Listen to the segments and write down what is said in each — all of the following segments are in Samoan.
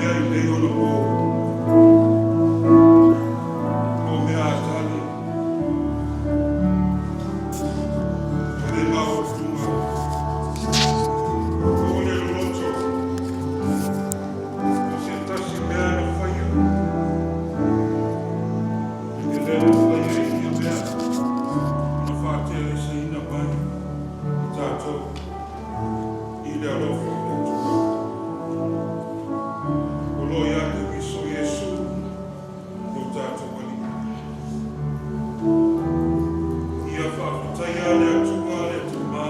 lea i nei ona po, o mea atali, o le maualuga, o le loloto, o se tasi mea na faia, e le mafai e ia mea ona faateaeseina mai i tatou i le alofa o le Atua. O lo o ia te Keriso Iesu lo tatou Alii. Ia faafetaia le Atua le Tamā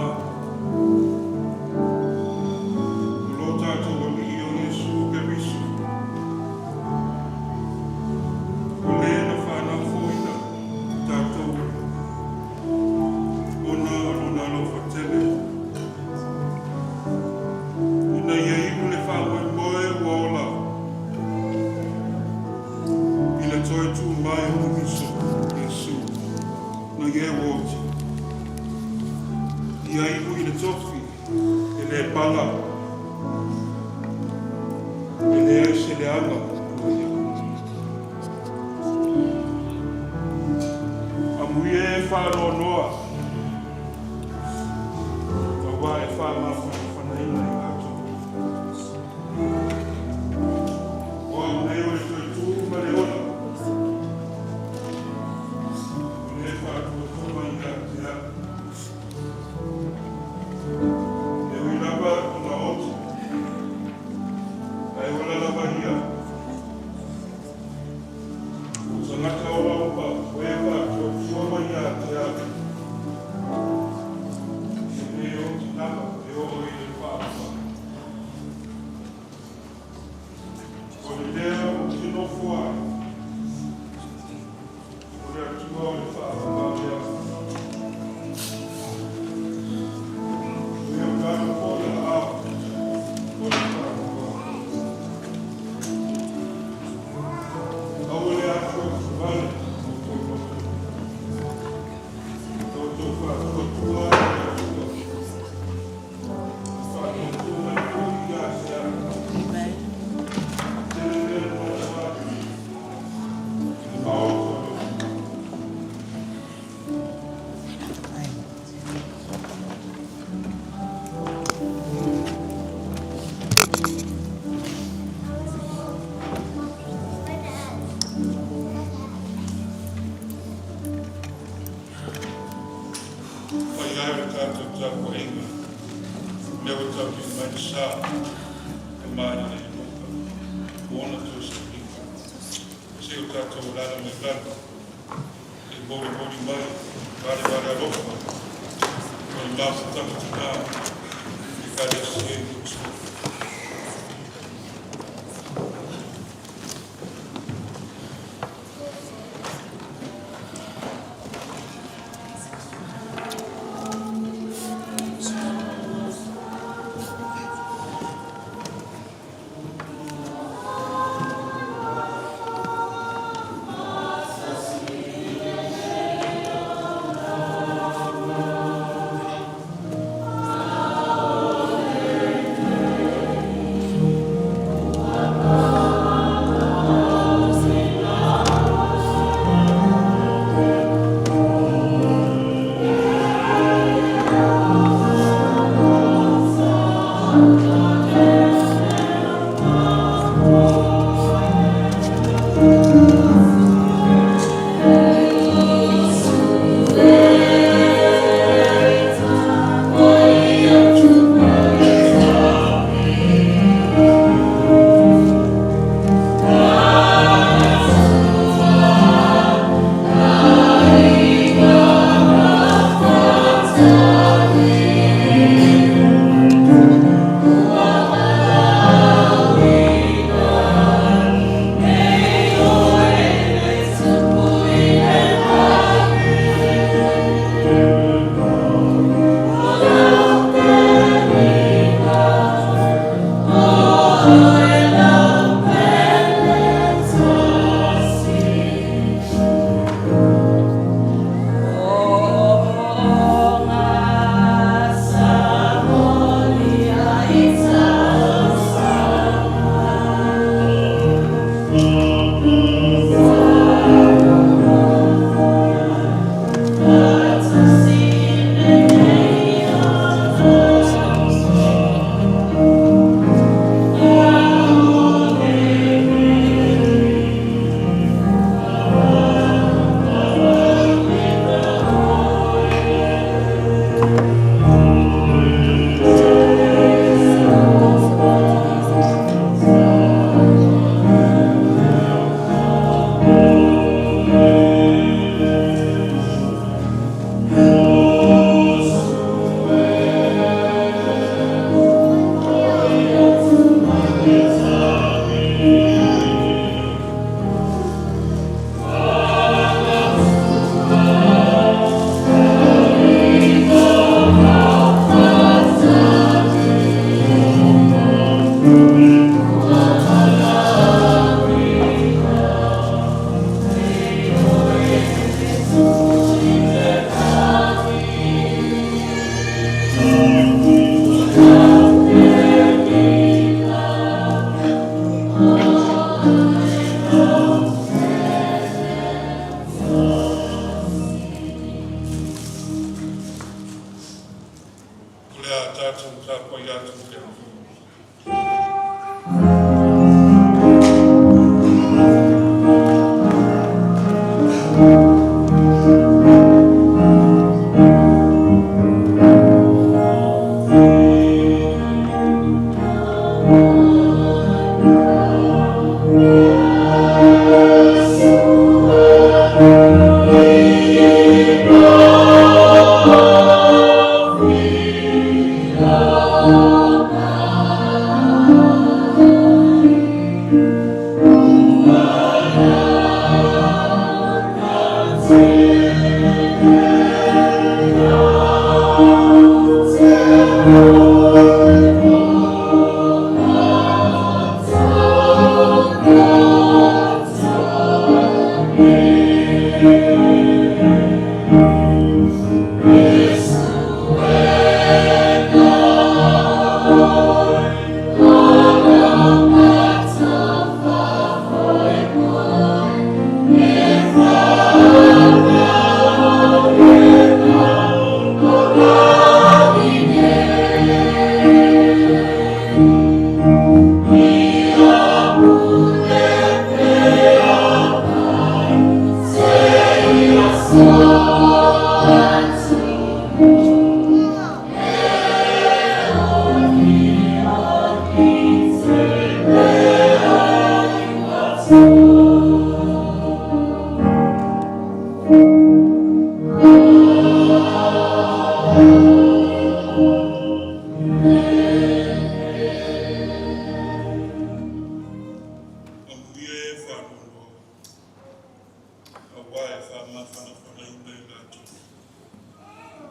o lo tatou Alii o Iesu Keriso, o le na faanaufoina i tatou ona o lona alofa tele, ina ia inu le faamoemoe ua ola i le toe tu mai o Keriso Iesu nai e ua oti. Ia inu i le tofi e le pala, e leai se leaga o ia. Amuia e faanoanoa, auā e faamafanafanaina i latou. O au nei o le toe tu ma le ola, o le faatuatua mai ia te au. E ui lava ona oti, ae ola lava ia. O tagata ola uma, o e faatuatua mai ia te au, e le oti lava e oo i le faavavau. O le lea ou te nofo ai, o le Atua o le faavavau lea. O e o tatou foi a ao, o le faavavau. Aua le atuatuvale o outou loto. Outou faatuatua i le Atua. Faatuatua mai foi ia te au. Amen. Tele mea e nofo ai i le maota o le Atua. Paia e o le tatou tapuaiga, lea ua taunuu mai le sa e maea ai Luka ua ona toe sailiga. Se i o tatou alaala mai lalo e molimoli mai valevale alofa o le mafutaga tinā i Ekalesia i Niu Sila.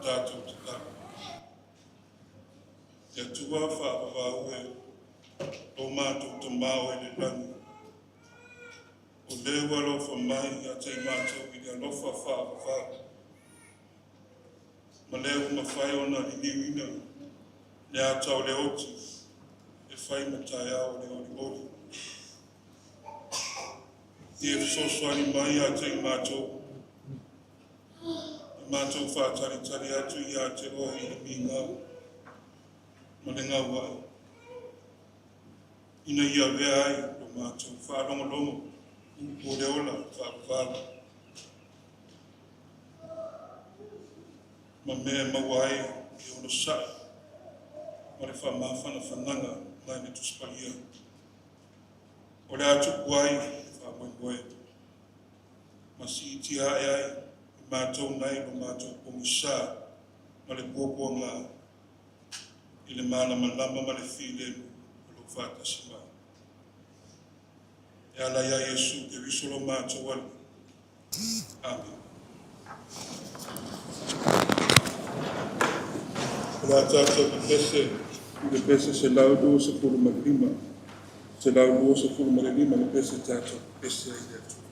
tatou tatalo. Le Atua faavavau e, lo matou Tamā o i le lagi, o lea ua alofa mai ia te i matou i le alofa faavavau, ma lea ua mafai ona liliuina le ata o le oti e fai ma taeao o le olioli. Ia fesoasoani mai ia te i matou, e matou faatalitali atu ia te oe i le migao ma le gauai, ina ia avea ai lo matou faalogologo i upu o le ola faavavau, ma mea e maua ai le onosai ma le faamafanafanaga mai le Tusi Paia. O le a tupu ai le faamoemoe, ma siitia ae ai i matou nai lo matou pogisa ma le puapuaga i le malamalama ma le filemu o lou faatasi mai. E ala ia Iesu Keriso lo matou Alii. Amene. O le a tatou pepese i le pese 125, 125 le pese tatou pepese ai i le Atua.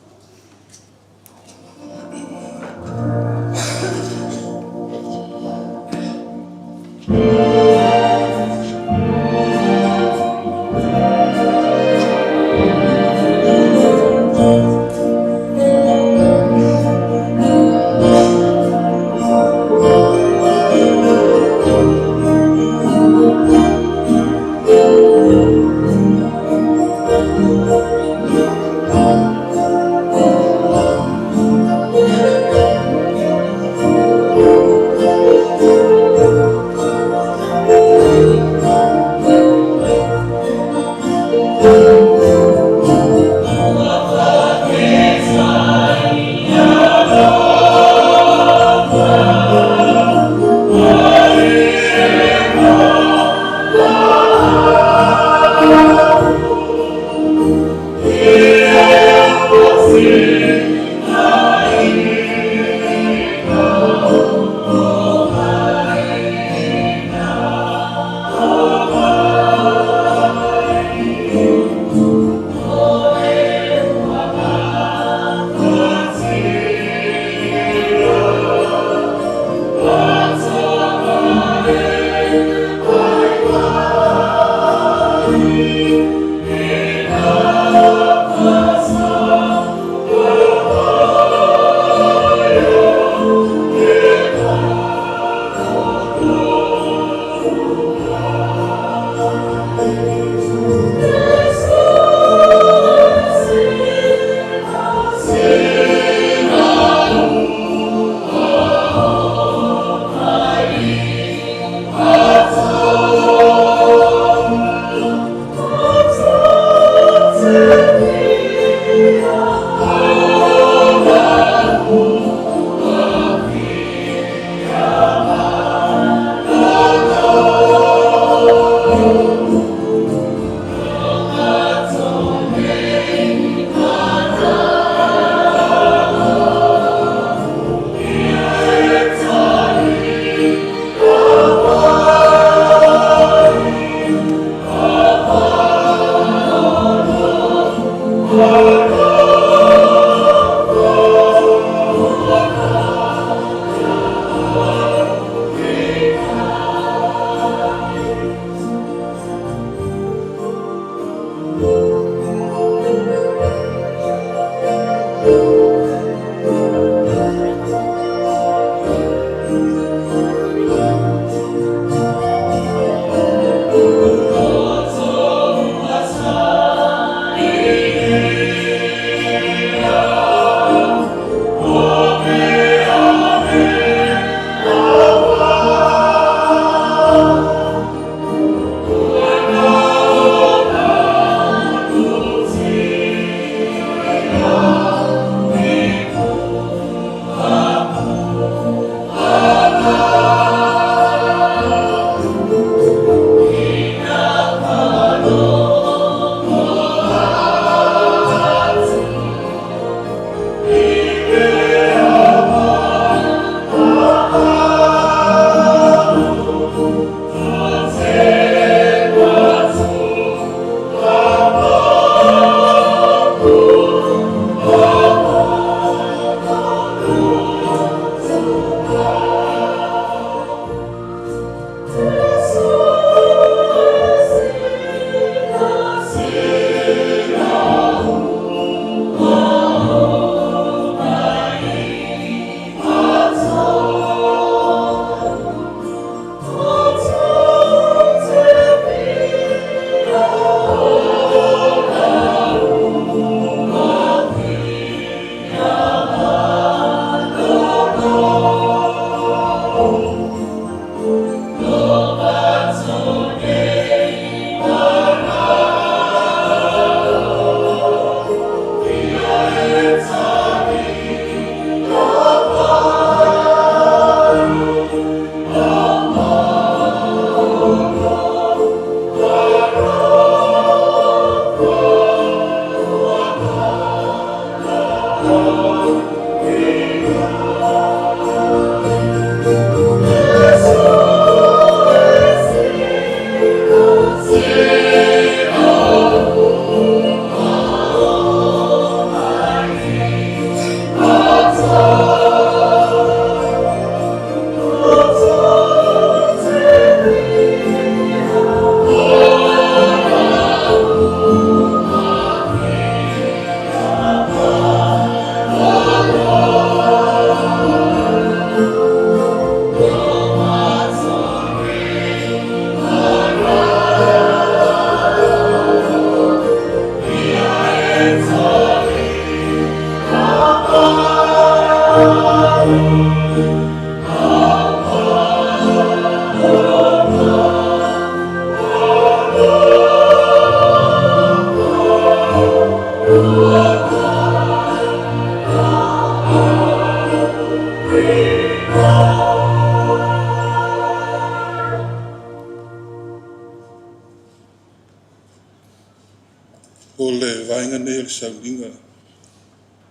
O le vaega lenei o le sauniga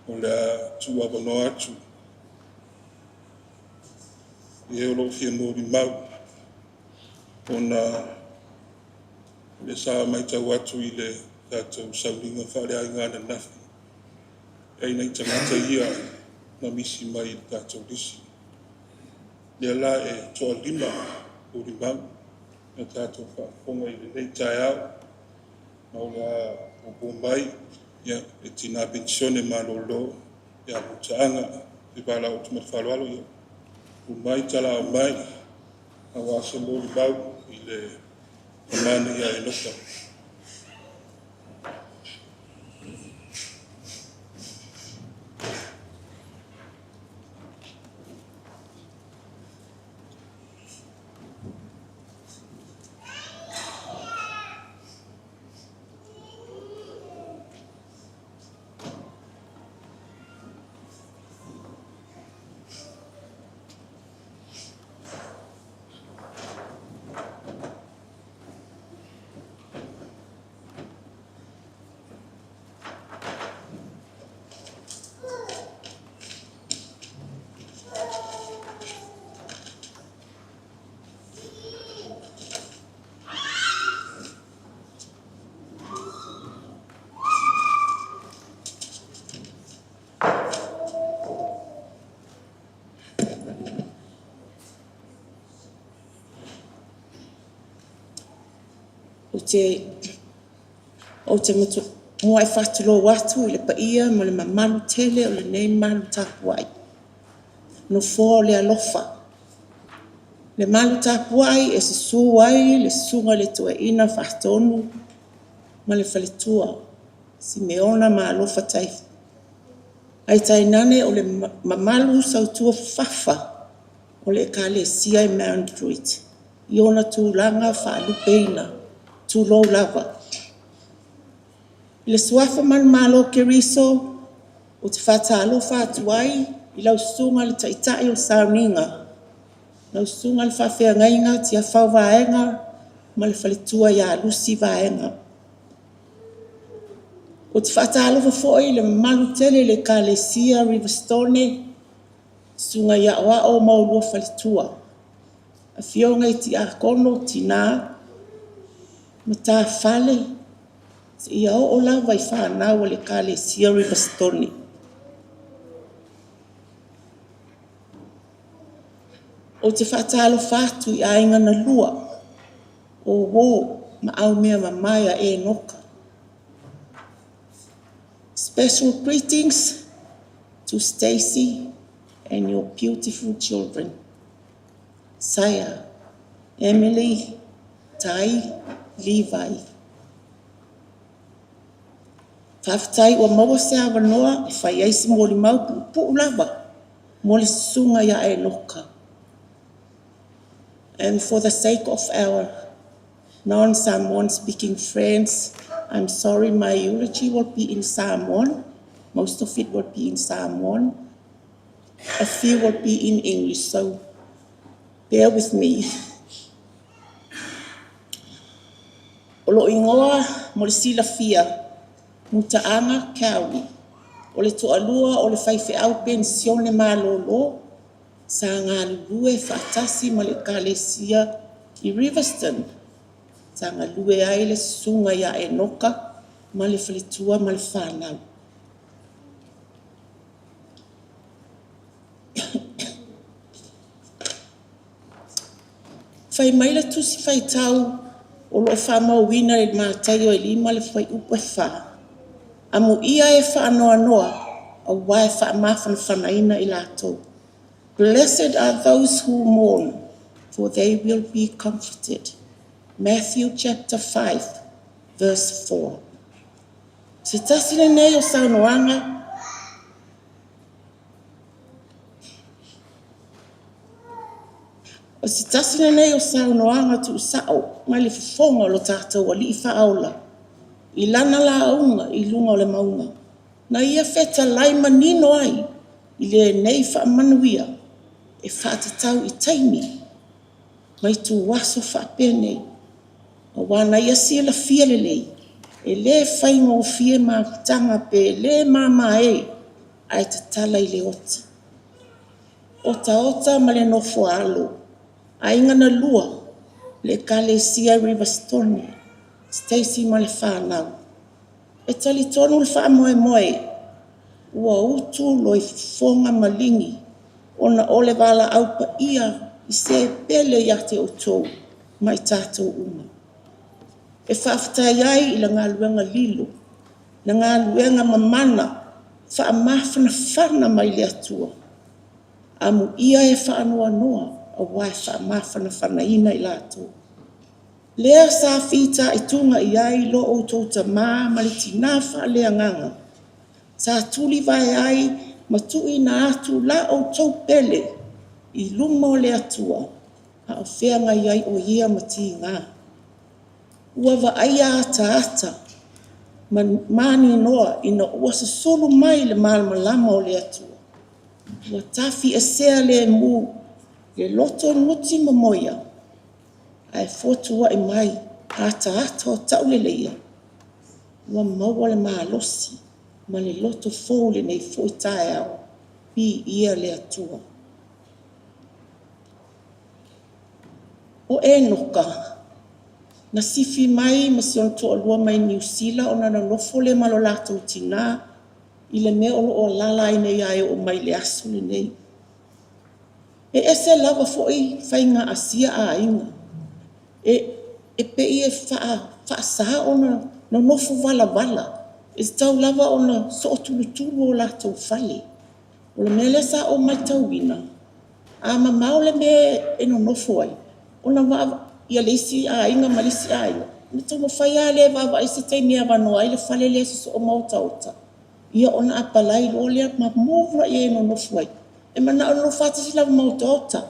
o le a tuuavanoa atu i e o lo o fia molimau, ona o lea sa matau atu i le tatou sauniga faaleaiga ananafi, e i ai nai tagata ia na misi mai i le tatou lisi. O lea la e toalima molimau na tatou faafofoga i lenei taeao, ma o le a puupuu mai le tina penisione malolo ia Mutaaga Finivalaoo. Ma le faaaloalo, ia tu mai talaaao mai aua se molimau i le tama nei ia Enoka. Ou te muai faatulou atu i le paia ma le mamalu tele o lenei malu tapuai, Nofoa o le alofa, le malu tapuai e susu ai le Susuga i le Toeaina Faatonu ma le Faletua, Simeona ma Alofa Taito, ae tainane o le mamalu sautua fafafa o le Ekalesia i Mount Fruit i ona tulaga faalupeina, tulou lava. I le Suafa manumalo o Keriso, ou te faatalofa atu ai i lau Susuga i le Taitai o le Sauniga, lau Susuga i le Faafeagaiga Tiafau Vaega ma le faletua ia Lucy Vaega. Ou te faatalofa foi i le mamalu tele i le Ekalesia Riverstone, Susuga ia Aoao ma oulua faletua, Afioga i Tiakono o Tina, matafale seia oo lava i fanau a le Ekalesia Riverstone. Ou te faatalofa atu i aiga na lua, o uo ma aumeamamae a Enoka. Special greetings to Stacy and your beautiful children, Saya, Emily, Tai, Levi. Faafetai ua maua se avanoa e fai ai se molimau puupuu lava mo le susuga ia Enoka. And for the sake of our non-Samoan speaking friends, I'm sorry, my eulogy will be in Samoan. Most of it will be in Samoan. A few will be in English, so bear with me. O lou igoa mo le silafia, Mutaaga Cowie. O le toalua o le faifeau penisione malolo sa galulue faatasi ma le Ekalesia i Riverstone. Sa galue ai le susuga ia Enoka ma le faletua ma le fanau. Fai mai le Tusi Faitau o lo o faamauina i Mataio e 5 le fuaiupu e 4, “Amuia e faanoanoa, aua e faamafanafanaina i latou.” Blessed are those who mourn, for they will be comforted. Matthew chapter 5, verse 4. Se tasi lenei o saunoaga O se tasi lenei o saunoaga tuusao mai le fofoga o lo tatou Alii Faaola i Lana lauga i luga o le mauga, na Ia fetalai manino ai i lenei faamanuia e faatatau i taimi ma ituaso faapenei, aua na Ia silafia lelei, e le faigofie mafutaga pe le mamae ae tatala i le oti. Otaota ma le nofo a alo, aiga na lua, le Ekalesia Riverstone, Stacy ma le fanau. E talitonu le faamoemoe ua utu loifofoga maligi ona o le valaau paia i se pele ia te outou ma i tatou uma. E faafetai ai i le galuega lilo, le galuega mamana faamafanafana mai le Atua. Amuia e faanoanoa aua e faamafanafanaina i latou. Lea sa fitaituga i ai lo outou tama ma le tina faaleagaga sa tulivae ai ma tuuina atu la outou pele i luma o le Atua a o feagai ai o Ia ma tiga. Ua vaaia ataata ma maninoa ina ua susulu mai le malamalama o le Atua, ua tafiesea lemu le loto nutimomoia ae fotuai mai ataata o tauleleia, ua maua le malosi ma le loto fou i lenei foi taeao. Viia le Atua. O Enoka, na sifi mai ma si ona toalua mai Niu Sila ona nonofo lea ma lo latou tina i le mea o lo o alaala ai nei lava e oo mai i le aso lenei. E ese lava foi faiga a sia aiga. E pei e faasa ona nonofo valavala, e tatau lava ona sootulutulu o latou fale. O le mea lea sa ou matauina, a mamao le mea e nonofo ai ia le isi aiga ma le isi aiga, ona taumafai lava lea e vaavaai se taimi e avanoa ai le fale lea e sosoo ma otaota, ia ona apalai loa lea ma move loa e nonofo ai. E manao e nonofo faatasi lava ma otaota.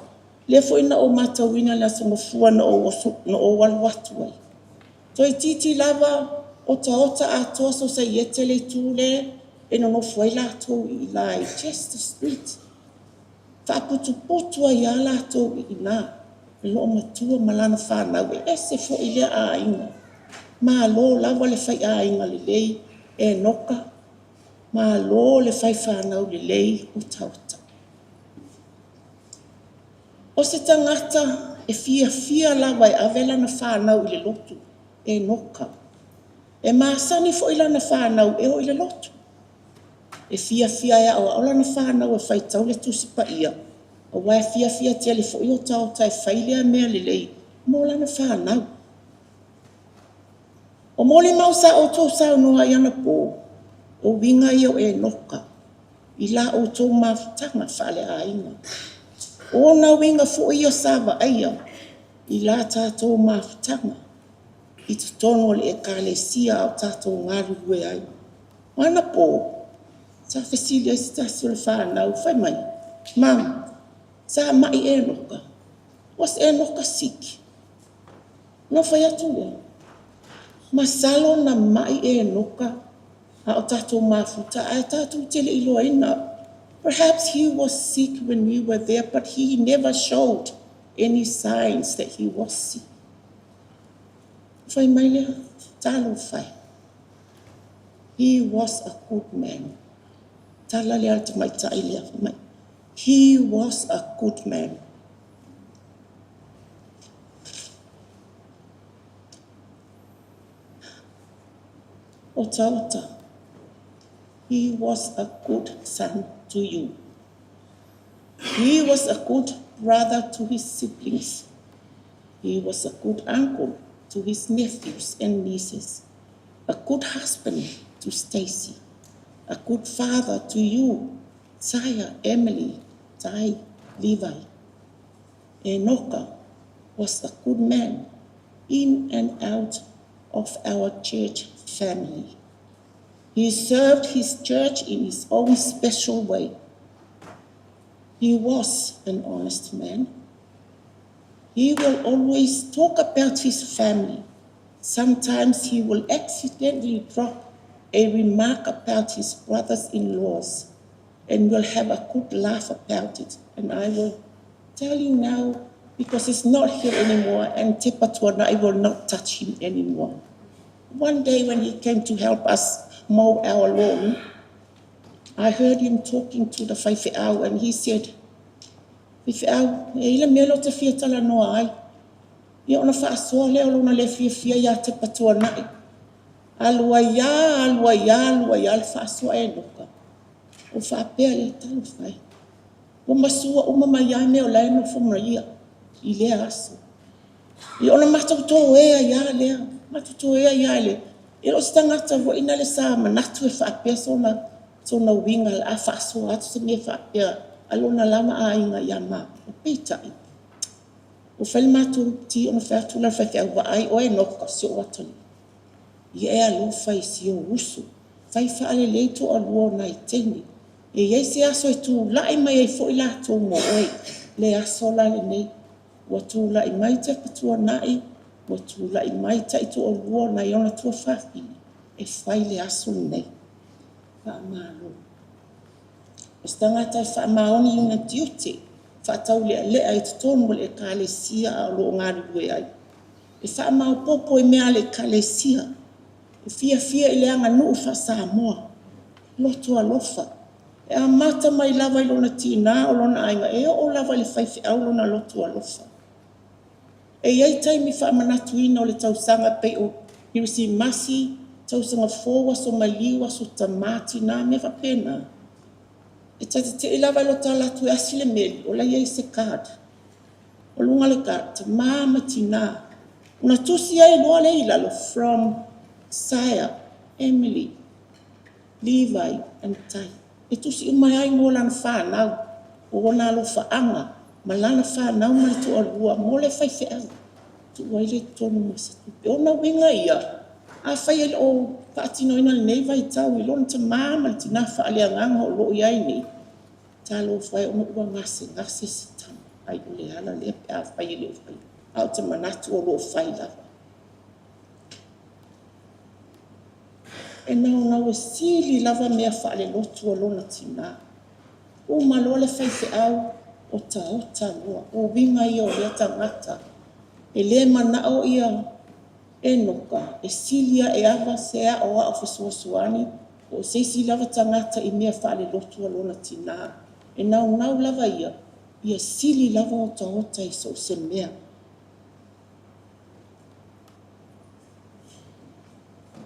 Lea foi na ou matauina i le Aso Gafua na ou alu atu ai, toeitiiti lava otaota atoa sosaiete le itu lea e nonofo ai latou i ina i Chester Street. E faaputuputu ai lava latou i ina, le loomatua ma lana fanau. E ese foi lea aiga. Malo lava le faiaiga lelei Enoka, malo le fai fanau lelei Otaota. O se tagata e fiafia lava e ave lana fanau i le lotu Enoka. E masani foi lana fanau e o i le lotu. E fiafia e aoao lana fanau e faitau le Tusi Paia, aua e fiafia tele foi Otaota e fai lea mea lelei mo lana fanau. O molimau sa outou saunoa ai anapo, o uiga ia o Enoka i la outou mafutaga faaleaiga. O ona uiga foi ia sa vaaia i la tatou mafutaga i totonu o le Ekalesia a o tatou galulue ai. O anapo, sa fesili ai se tasi o le fanau fai mai, “Mum, sa mai Enoka? Was Enoka sick?” Ona ou fai atu lea, masalo na mai Enoka a o tatou mafuta ae tatou te le iloaina. Perhaps he was sick when we were there, but he never showed any signs that he was sick. Fai mai lea, talofa e. He was a good man. Tala lea a le tamaitai lea fai mai. He was a good man. Otaota, he was a good son to you. He was a good brother to his siblings. He was a good uncle to his nephews and nieces, a good husband to Stacy, a good father to you, Taya, Emily, Tai, Levi. Enoka was a good man in and out of our church family. He served his church in his own special way. He was an honest man. He will always talk about his family. Sometimes he will accidentally drop a remark about his brothers-in-laws and we'll have a good laugh about it. And I will tell you now, because he's not here anymore and Tepa Tuanai will not touch him anymore. One day when he came to help us mow our lawn, I heard him talking to the faifeau and he said, "Faifeau, e i ai le mea lea ou te fia talanoa ai." Ia ona faasoa lea o lona le fiafia ia Tepa Tuanai. Alu ai lava, alu ai lava, alu ai lava le faasoa a Enoka. Ou faapea lea, talofa e. Ua masua uma mai lava mea o la e nofo ma ia i lea aso. Ia ona matou toea ai lava lea, matou toea ai lava. E le o se tagata foi lea sa manatu e faapea sona uiga o le a faasoa atu se mea faapea a lona lava aiga ia matou. Peitai, ua fai le matou ti ona fai atu lea o le faifeau, “Vaai oe Enoka, si ou atalii, ia e alofa i si ou uso, fai faalelei toalua o nai teine. E i ai se aso e tulai mai ai foi latou mo oe.” O le aso la lenei, ua tulai mai Tepa Tuanai, ua tulai mai taitoalua o nai ona tuafafine e fai le aso lenei. Faamalo. O se tagata e faamaoni i ona tiute, faataulealea i totonu o le Ekalesia a o lo o galulue ai. E faamaopoopo i mea a le Ekalesia, e fiafia i le aganuu faa-Samoa, loto alofa. E amata mai lava i lona tina o lona aiga, e oo lava i le faifeau lona loto alofa. E i ai taimi faamanatuina o le tausaga e pei o Kerisimasi, Tausaga Fou, Aso Maliu, Aso Tama, Tina, mea faapena. E ta te te i lava i lota alu atu e asi le meli, o la e i ai se card. O luga o le card, Tama ma Tina. Ona tusi ai loa lea i lalo, from Saia, Emily, Levi and Tai. E tusi uma ai igoa o lana fanau, o ona alofaaga ma lana fanau ma le toalua mo le faifeau. Tuu ai lea i totonu ma se tupe. O lona uiga ia, afai e le o faatinoina i lenei vaitau i lona tama ma le tina faaleagaga o lo o i ai nei, talofa e ua gasegase si tama, ai o le ala lea pe afai e le o faia. Ae ou te manatu o lo o fai lava. E naunau e sili lava mea faalelotu a lona tina. Uma loa le faifeau, otaota loa. O uiga ia o lea tagata. E le manao Enoka e sili ae lava se aoao fesoasoani po o se isi lava tagata i mea faalelotu a lona tina. E naunau lava ia, ia sili lava otaota i so o se mea.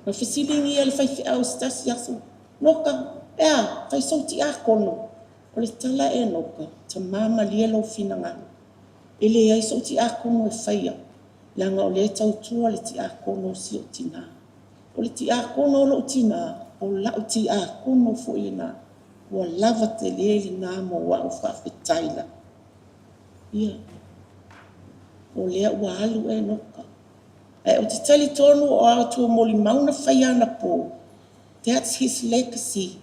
Na fesiligia e le faifeau i se tasi aso, “Noka, e a, fai sou tiakono?” O le tala a Enoka, “Tama malie lou finagalo, e leai sou tiakono e faia, leaga o lea e tautua le tiakono a si ou tina. O le tiakono a lou tina, o lau tiakono foi lena, ua lava tele lena mo au, faafetai lava.” Ia, o lea ua alu Enoka, ae ou te talitonu o a outou molimau na faia anapo, that's his legacy.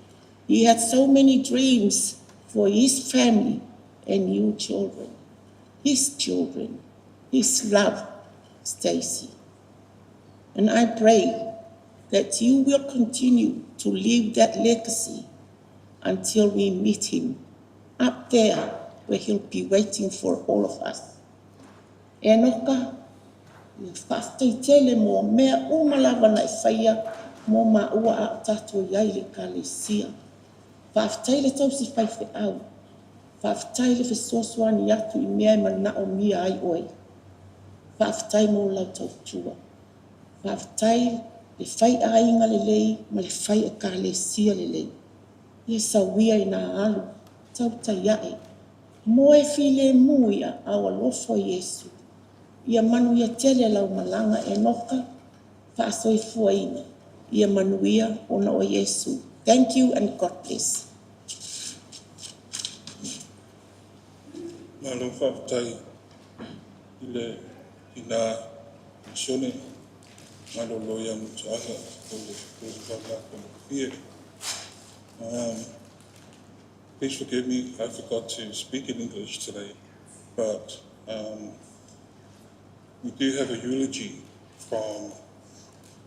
He had so many dreams for his family and you children, his children, his love, Stacy. And I pray that you will continue to leave that legacy until we meet him up there where he'll be waiting for all of us. Enoka, ia faafetai tele mo mea uma lava na e faia mo maua a o tatou i ai i le Ekalesia. Faafetai le tausi faifeau. Faafetai le fesoasoani atu i mea e manaomia ai oe. Faafetai mo lau tautua. Faafetai le fai aiga lelei ma le fai Ekalesia lelei. Ia sau ia ina alu, tautai ae, moe filemu i aao alofa o Iesu. Ia manuia tele lau malaga Enoka, faasoifuaina, ia manuia ona o Iesu. Thank you and God bless. Malo faafetai i le tina Sione malolo ia Mutiaga o le matagofie. Please forgive me, I forgot to speak in English today, but we do have a eulogy from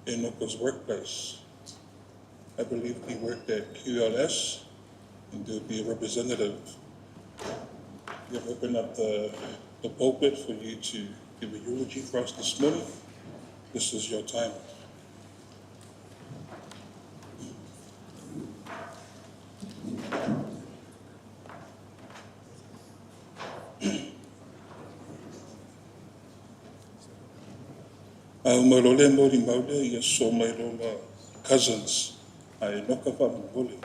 Enoka's workplace. I believe he worked at QLS, and there'll be a representative. We have opened up the pulpit for you to give a eulogy for us this morning. This is your time. A uma loa le molimau lea, ia sosoo mai loa ma cousins a Enoka faamolemole.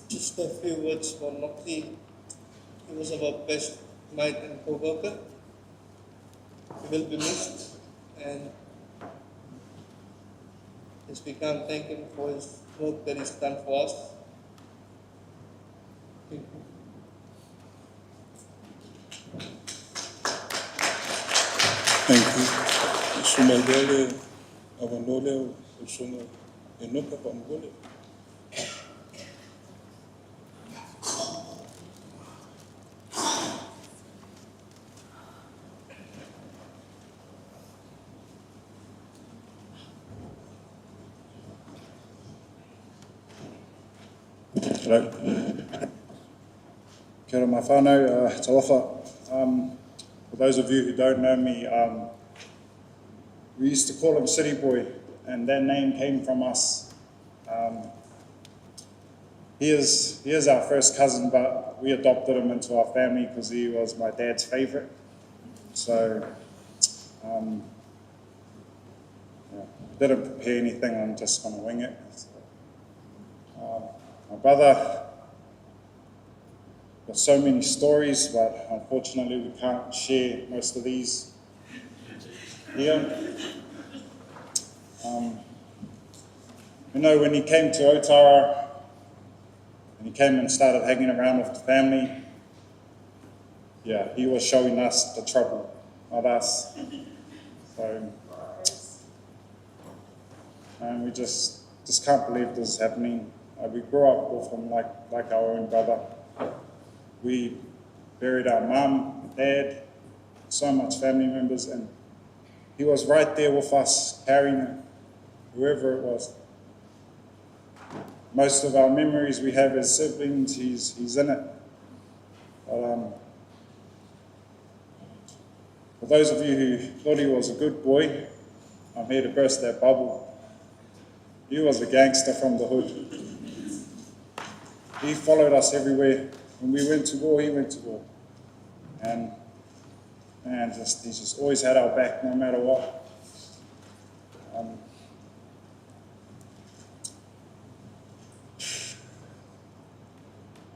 Just a few words for Noki. He was our best mate and co-worker. He will be missed, and yes, we can't thank him for his work that he's done for us. Thank you. Thank you. Susu mai loa le avanoa lea o le usoga Enoka faamolemole. Hello. Kia ora my whānau, talofa. For those of you who don't know me, we used to call him City Boy, and that name came from us. He is our first cousin, but we adopted him into our family because he was my dad's favourite. So, yeah, didn't prepare anything, I'm just going to wing it. So, my brother got so many stories, but unfortunately we can't share most of these here. When he came to Otara, and he came and started hanging around with the family, yeah, he was showing us the trouble, not us. And we just can't believe this is happening. We grew up with him like our own brother. We buried our mum, dad, so much family members, and he was right there with us, carrying it, whoever it was. Most of our memories we have as siblings, he's in it. But for those of you who thought he was a good boy, I'm here to burst that bubble. He was a gangster from the hood. He followed us everywhere. When we went to war, he went to war. And man, he just always had our back no matter what.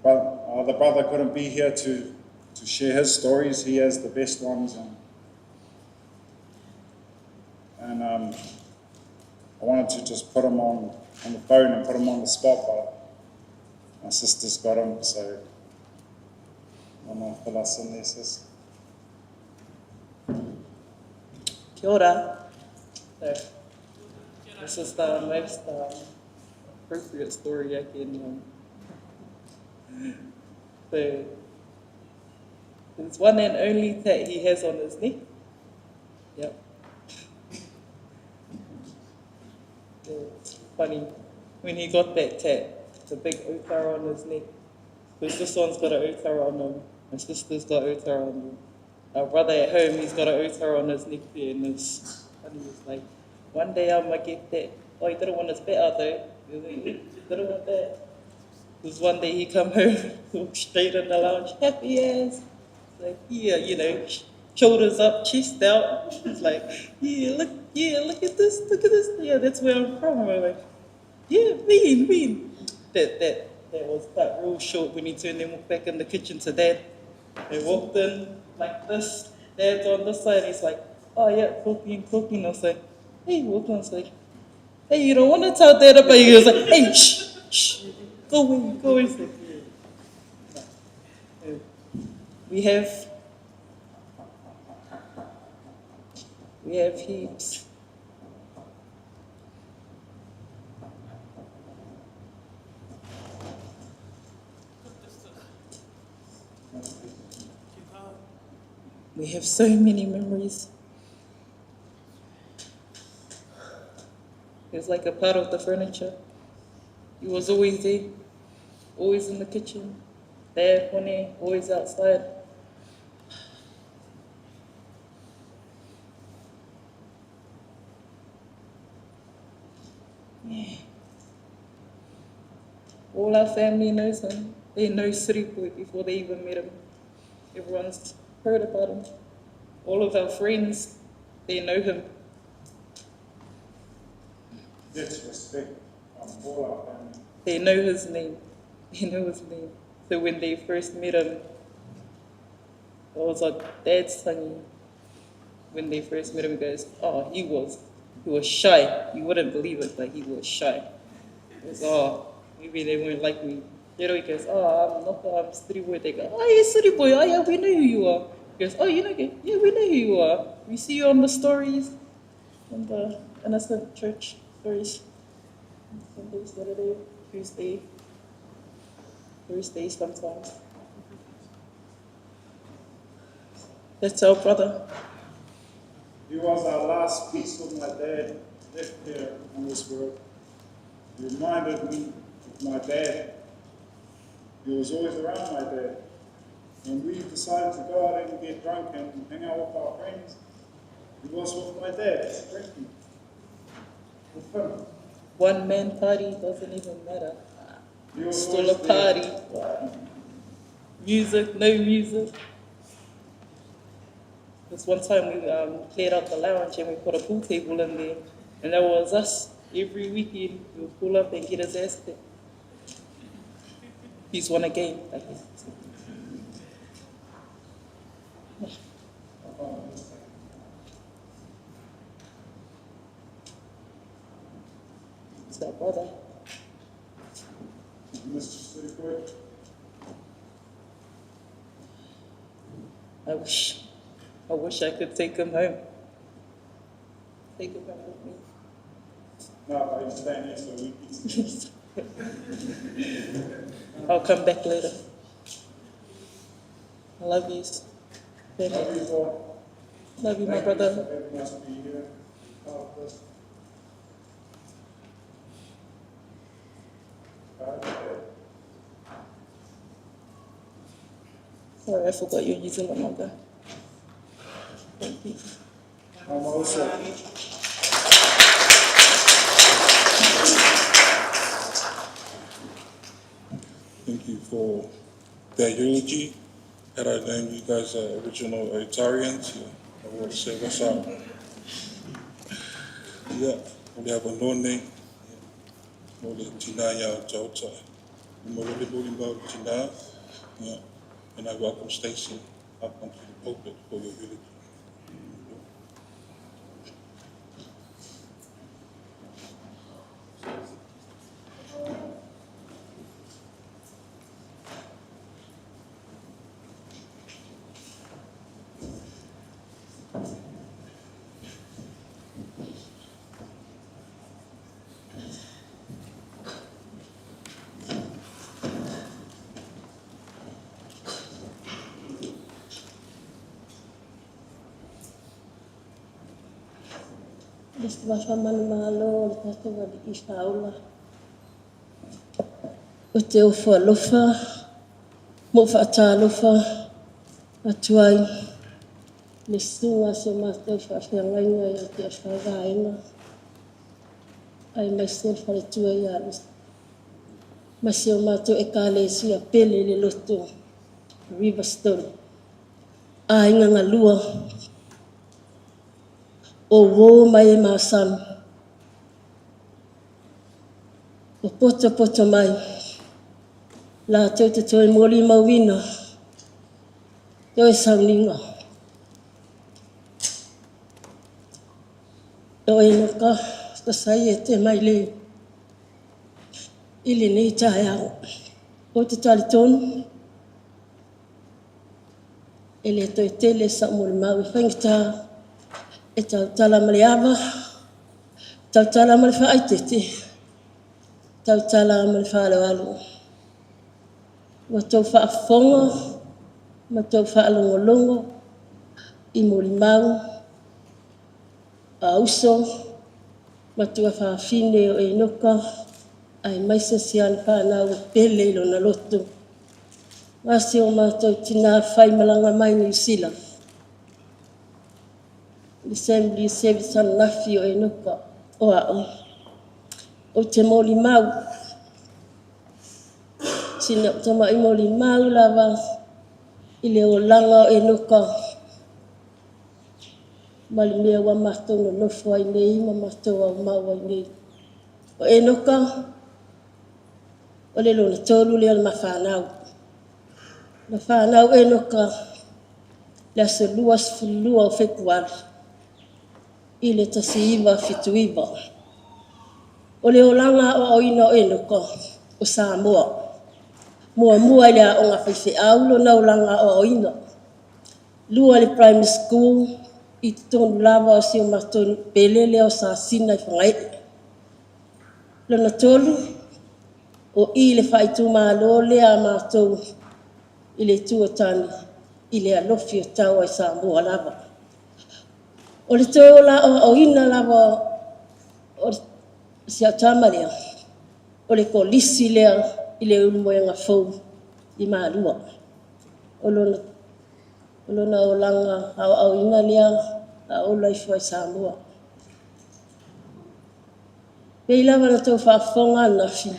But the brother couldn't be here to share his stories. He has the best ones. And I wanted to just put him on the phone and put him on the spot, but my sister's got him, so I'm going to fill us in there, sis. Kia ora. So, this is the most appropriate story I can. So, there's one and only tat he has on his neck. Yep. It's funny, when he got that tat, it's a big otara on his neck. Because this one's got an otara on him, my sister's got otara on him. Our brother at home, he's got an otara on his neck there, and it's funny, it's like, one day I'm going to get that. Oh, he didn't want his better though. He was like, he didn't want that. Because one day he come home, walked straight in the lounge, happy as. Like, yeah, shoulders up, chest out. He's like, yeah, look, yeah, look at this, look at this. Yeah, that's where I'm from. I'm like, yeah, mean, mean. That was cut real short when he turned and walked back in the kitchen to Dad. They walked in like this. Dad's on this side. He's like, oh yeah, cooking, cooking. I was like, hey, walking. I was like, hey, you don't want to tell Dad about you. He was like, hey, shh, shh, go away, go away. He's like, yeah. We have we have heaps. We have so many memories. It was like a part of the furniture. He was always there, always in the kitchen, there, Hone, always outside. Yeah. All our family knows him. They know Sirikoi before they even met him. Everyone's heard about him. All of our friends, they know him. That's respect from all our family. They know his name. They know his name. So when they first met him, it was like dad's tangi. When they first met him, he goes, oh, he was, he was shy. You wouldn't believe it, but he was shy. He goes, oh, maybe they won't like me. You know, he goes, oh, I'm not, I'm city boy. They go, oh, you're city boy. Oh, yeah, we know who you are. He goes, oh, you know, yeah, we know who you are. We see you on the stories, on the Innocent Church stories. Sunday, Saturday, Tuesday, Thursday sometimes. That's our brother. He was our last piece of my dad left here on this world. He reminded me of my dad. He was always around my dad. When we decided to go out and get drunk and hang out with our friends, he was with my dad, drinking with him. One man party doesn't even matter. He was Still a always there. party. Music, no music. This one time we cleared out the lounge and we put a pool table in there, and that was us. Every weekend we would pull up and get his ass kicked. He's won a game. Like, it's our brother. Mr. Sirikoi, I wish, I wish I could take him home. Take him home with me. no, but he's staying here so we can. I'll come back later. I love you. Family. Love you all. Love you, my Thank you brother. for having us be here. Part of this. Bye. Sorry, I forgot you're New Zealand longer. Thank you. I'm also. Thank you for that eulogy. Had I known you guys are original Italians, yeah, I would have said what's up. Yeah, we have a none, o le tina ia o tauta. Mo le boli mau tina, yeah. And I welcome Stacy up onto the pulpit for your eulogy. Le se whamanu o le tātou alii whaola. O te ofo alofa, mo whaatalofa, atu ai, le sunga so mātou whaawhiangainga i a te awhagaenga. Ai mai se le wharetua i alu. Ma se o mātou e ka le si a pele le loto, Riverstone. A inga ngā lua, o wō mai e māsami. O poto poto mai, la te toe moli mauina, toe sauninga. Toe noka, ta sai e te mai le, i le nei tae ao. O te tali tonu, E le toe tele sau molimau e faigata e tautala ma le ava, tautala ma le faaeteete, tautala ma le faaaloalo. Ua outou faafofoga ma outou faalogologo i molimau a uso ma tuafafine o Enoka aemaise si ana fanau e pele i lona loto, ma si o matou tina faimalaga mai Niu Sila. I le Assembly Service ananafi o Enoka, o a'u ou te molimau, sina ou tama'i molimau lava i le olaga o Enoka ma le mea ua matou nonofo ai nei ma matou aumau ai nei. O Enoka, o le lona tolu lea o le ma fanau. Na fanau Enoka le aso 22 o Fepuari i le 1979. O le olaga aoaoina o Enoka o Samoa. Muamua i le aoga faifeau lona olaga aoaoina. Lua i le Primary School i totonu lava o si o matou nuu pele lea o Sasina i Fagaee. Lona tolu, o i i le faaitumalo lea a matou i le Itu o Tane i le alofi o Taua i Samoa lava. O le toe ola aoaoina lava o si au tama lea, o le kolisi lea i Leulumoega Fou i Malua. O lona olaga aoaoina lea a o ola ifo ai i Samoa. E pei lava ona outou faafofoga ananafi,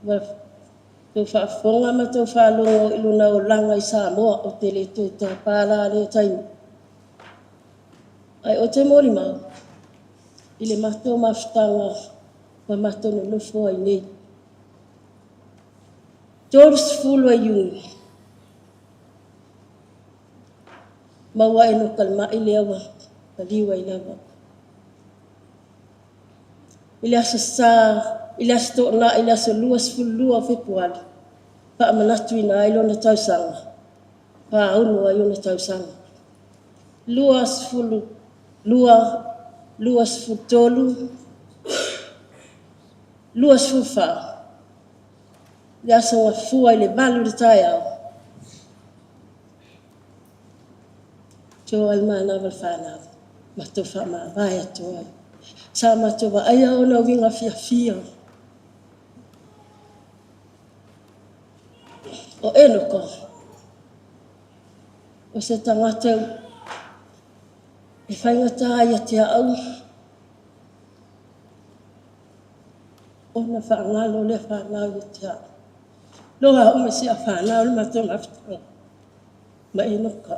ua outou faafofoga ma outou faalogo i lona olaga i Samoa, ou te le toe tapa la lea taimi. Ae ou te molimau i le matou mafutaga ua matou nonofo ai nei. 30 o Iuni, maua Enoka i le mai lea ua maliu ai lava. I le Aso Sa, i le Aso Toonai le aso 22 o Fepuari, faamanatuina ai lona tausaga, 46 ai ona tausaga. 22, 23, 24, le Aso Gafua i le 8 i le taeao, to ai le manava o le fanau, matou faamavae atu ai. Sa matou vaaia ona uiga fiafia. O Enoka, o se tagata e faigata ia te au ona faagalo lea fanau ia te au. Loa au ma si au fanau le matou mafutaga ma Enoka.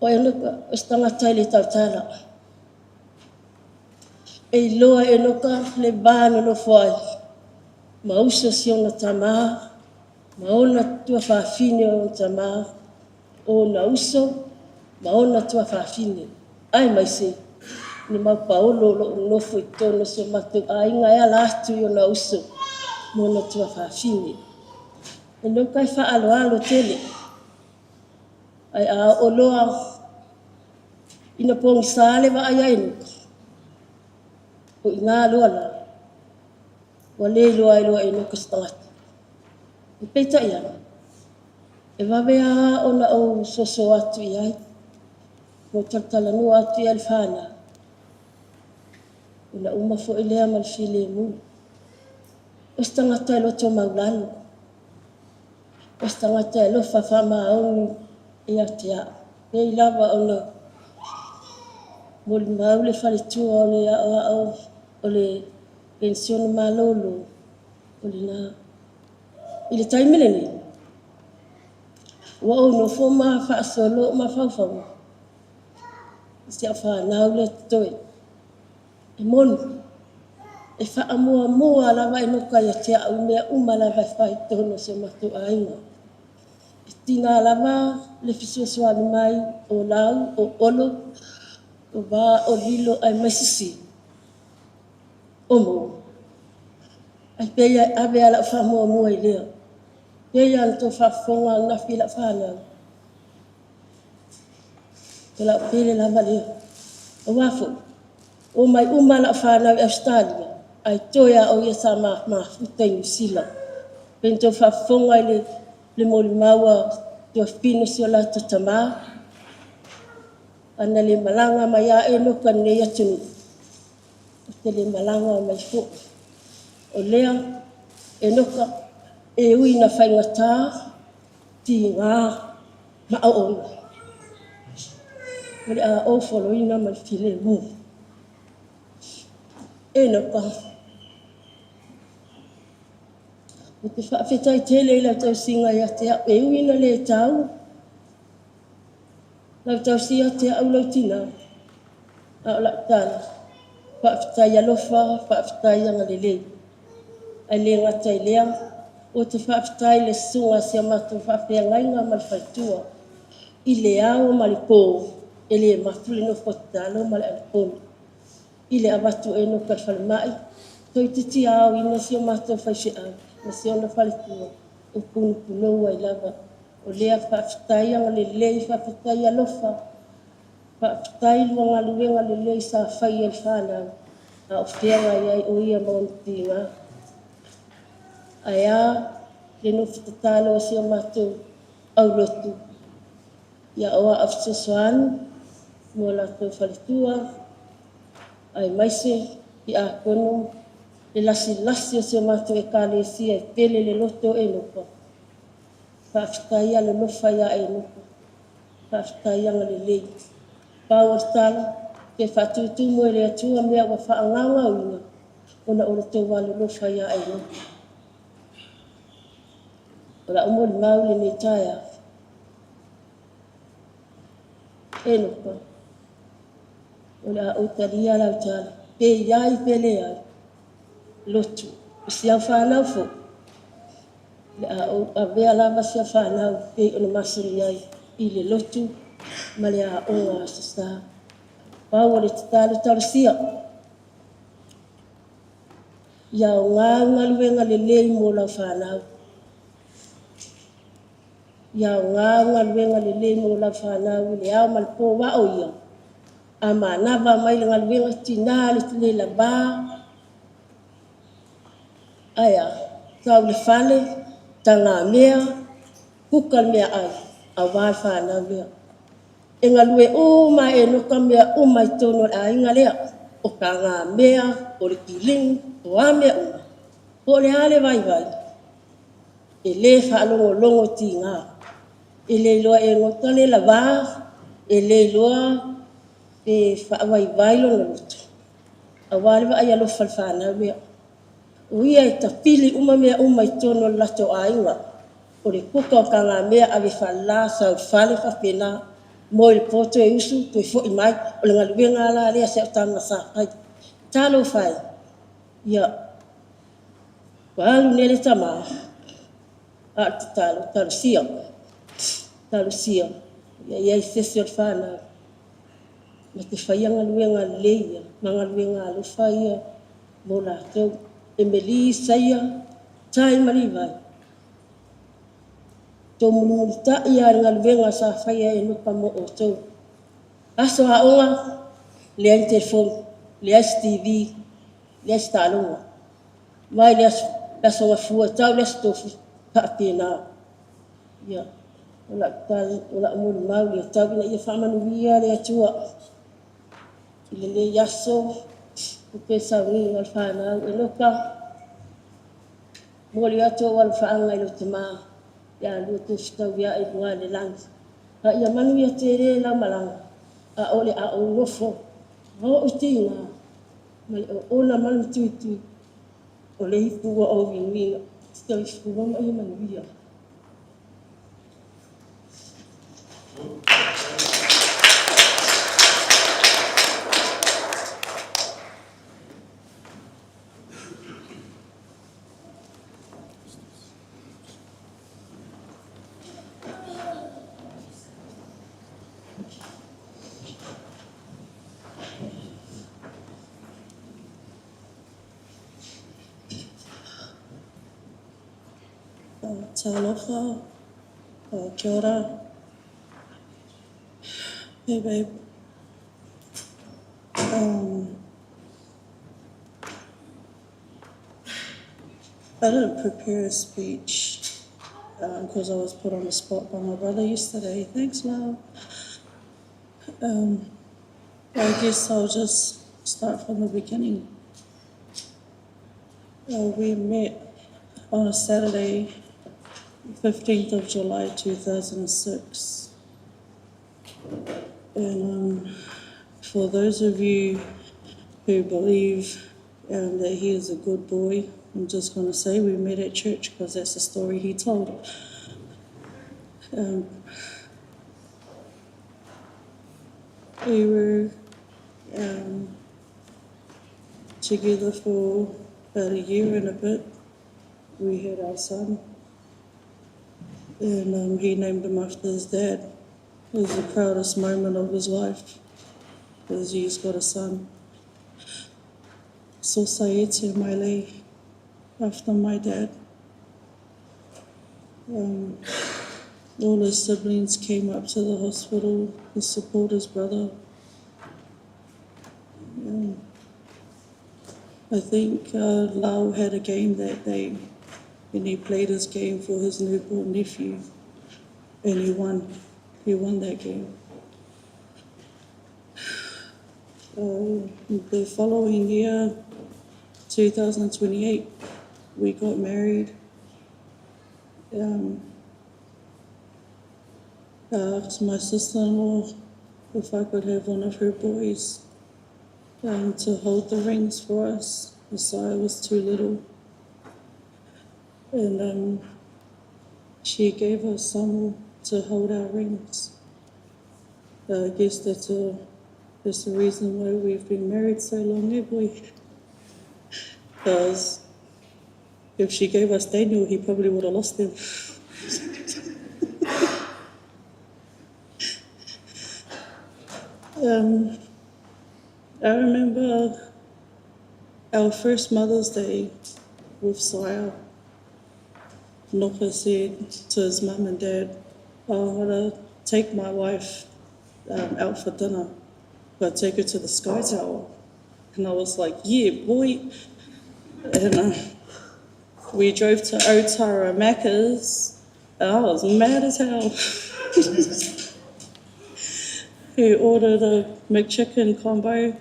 O Enoka, o se tagata e le tautala. E iloa e Enoka le va nonofo ai ma uso si ona tama, ma ona tuafafine o ona tama, o ona uso ma ona tuafafine, aemaise le mau paolo o lo o nonofo i totonu o si o matou aiga e ala atu i ona uso ma ona tuafafine. Enoka e faaaloalo tele, ae a oo loa ina pogisa le vaai a Enoka, o i ina loa la ua le iloa ai loa e Enoka se tagata. Peitai ane, e vave lava ona ou soso atu i ai, ma ou talatalanoa atu i ai i le fanau, ona uma foi lea ma le filemu. O se tagata e loto maualalo, o se tagata e alofa faamaoni ia te au. Pei lava ona molimau le faletua o le aoao o le penisione malolo, o lena. I le taimi lenei, ua ou nofo ma faasolo ou mafaufauga i si au fanau lea e totoe. E moni, e faamuamua lava Enoka ia te au i mea uma lava e fai i totonu o si o matou aiga. E tiga lava le fesoasoani mai o Lau, o Olo, o Va, o Lilo aemaise Sio, o Mo. Ae pei e ave lava lau faamuamua i lea. Pei lava ona outou faafofoga ananafi i lau fanau, o lau pele lava lea. Aua foi, omai uma lau fanau i Ausetalia, ae toe lava o ia sa ma mafuta i Niu Sila. Pei ona outou faafofoga i le molimau a Tuafafine o si o latou tama, ana le malaga mai lava Enoka i lenei atunuu, ou te le malaga mai foi. O lea Enoka, e ui ina faigata, tiga ma auauna, o le a ou foloina ma le filemu. Enoka, ou te faafetai tele i lau tausiga ia te au, e ui ina le taua lau tausia ia te au lou tina, a o lau tala, faafetai alofa, faafetai agalelei. Ae le gata i lea, ou te faafetai i le susuga i si a matou faafeagaiga ma le faletua i le ao ma le po, e le mapu le nofo tatalo ma le anapogi i le avatu o Enoka i le falemai, toeitiiti aoina si o matou faifeau ma si ona faletua, o punopunou ai lava. O lea faafetai agalelei, faafetai alofa, faafetai i lua galuega lelei sa faia i le fanau a o feagai ai o ia ma ona tiga. Ae a le nofo tatalo a si o matou aulotu ia o au fesoasoani mo latou faletua, aemaise tiakono, le lasilasi o si a matou Ekalesia e pele i le loto Enoka, faafetai alolofa ia Enoka, faafetai agalelei. Pau o le tala, ia faatutumu e le Atua mea ua faagaogaoina ona o le tou alolofa ia Enoka. O lau molimau i lenei taeao, Enoka, o le a ou talia lau tala, pe i ai pe leai, lotu. O si au fanau foi, o le a ou avea lava si au fanau pei ona masani ai i le lotu ma le aoga Aso Sa. Pau o le tatalo, talosia ia aoga galuega lelei mo lau fanau. Ia aoga galuega lelei mo lau fanau i le ao ma le po a o ia, a manava mai le galuega, tina le lava, ae a? Sau i le fale, tagamea, kuka le meaai aua le fanau lea. E galue uma lava e Enoka mea uma i totonu o le aiga lea, o tagamea, o le kilini, o a mea uma. Po o le a le vaivai, e le faalogologo tiga, e le iloa e Enoka le lava, e le iloa pe faavaivai lona loto, aua le vaai alofa i le fanau lea. O ia e tapili uma mea uma i totonu o le latou aiga, o le kuka o tagamea, ave faalala, sau i le fale, faapena. Moe i le po toe usu toe foi mai. O le galuega la lea a si au tama sa fai. Talofa e, ia ua alu nei le tama, a o le tatalo, talosia, talosia ia i ai se isi o le fanau na te faia galuega lelei ia ma galuega alofa ia mo latou. Emeli, Isaia, Tai ma Livai, tou mulimulitai lava i le galuega sa faia e Enoka mo outou. Aso aoga, leai ni telefoni, leai se TV, leai se taaloga, mai le Aso Gafua e tau i le Aso Tofi, e faapena. Ia, o lau tala, o lau molimau lea, tau ina ia faamanuia le Atua i lenei aso i le sauniga o le fanau. Enoka, momoli atu ou alofaaga i lou tama ia lua toe fetauiai i luga i le lagi. A ia manuia tele lau malaga, a o le a ou nofo ma ou tiga ma le oona ma le matuitui o le ipu ua ou inuina. Soifua ma ia manuia. Talofa, kia ora. Hey babe. I didn't prepare a speech because I was put on the spot by my brother yesterday. Thanks, love. I guess I'll just start from the beginning. We met on a Saturday, 15th of July 2006. And for those of you who believe that he is a good boy, I'm just going to say we met at church because that's the story he told. We were together for about a year and a bit. We had our son, and he named him after his dad. It was the proudest moment of his life, because he's got a son. Sosaete Mailei, after my dad. All his siblings came up to the hospital to support his brother. I think Lau had a game that day, and he played his game for his newborn nephew, and he won. He won that game. The following year, 2028, we got married. I asked my sister-in-law if I could have one of her boys to hold the rings for us. Messiah was too little. And she gave us some to hold our rings. I guess that's the reason why we've been married so long, eh, boy? Because if she gave us Daniel, he probably would have lost him. I remember our first Mother's Day with Sire. Noka said to his mum and dad, oh, I'm going to take my wife out for dinner. I'll take her to the Sky Tower. And I was like, yeah, boy. And we drove to Otara Macca's, and I was mad as hell. He ordered a McChicken combo,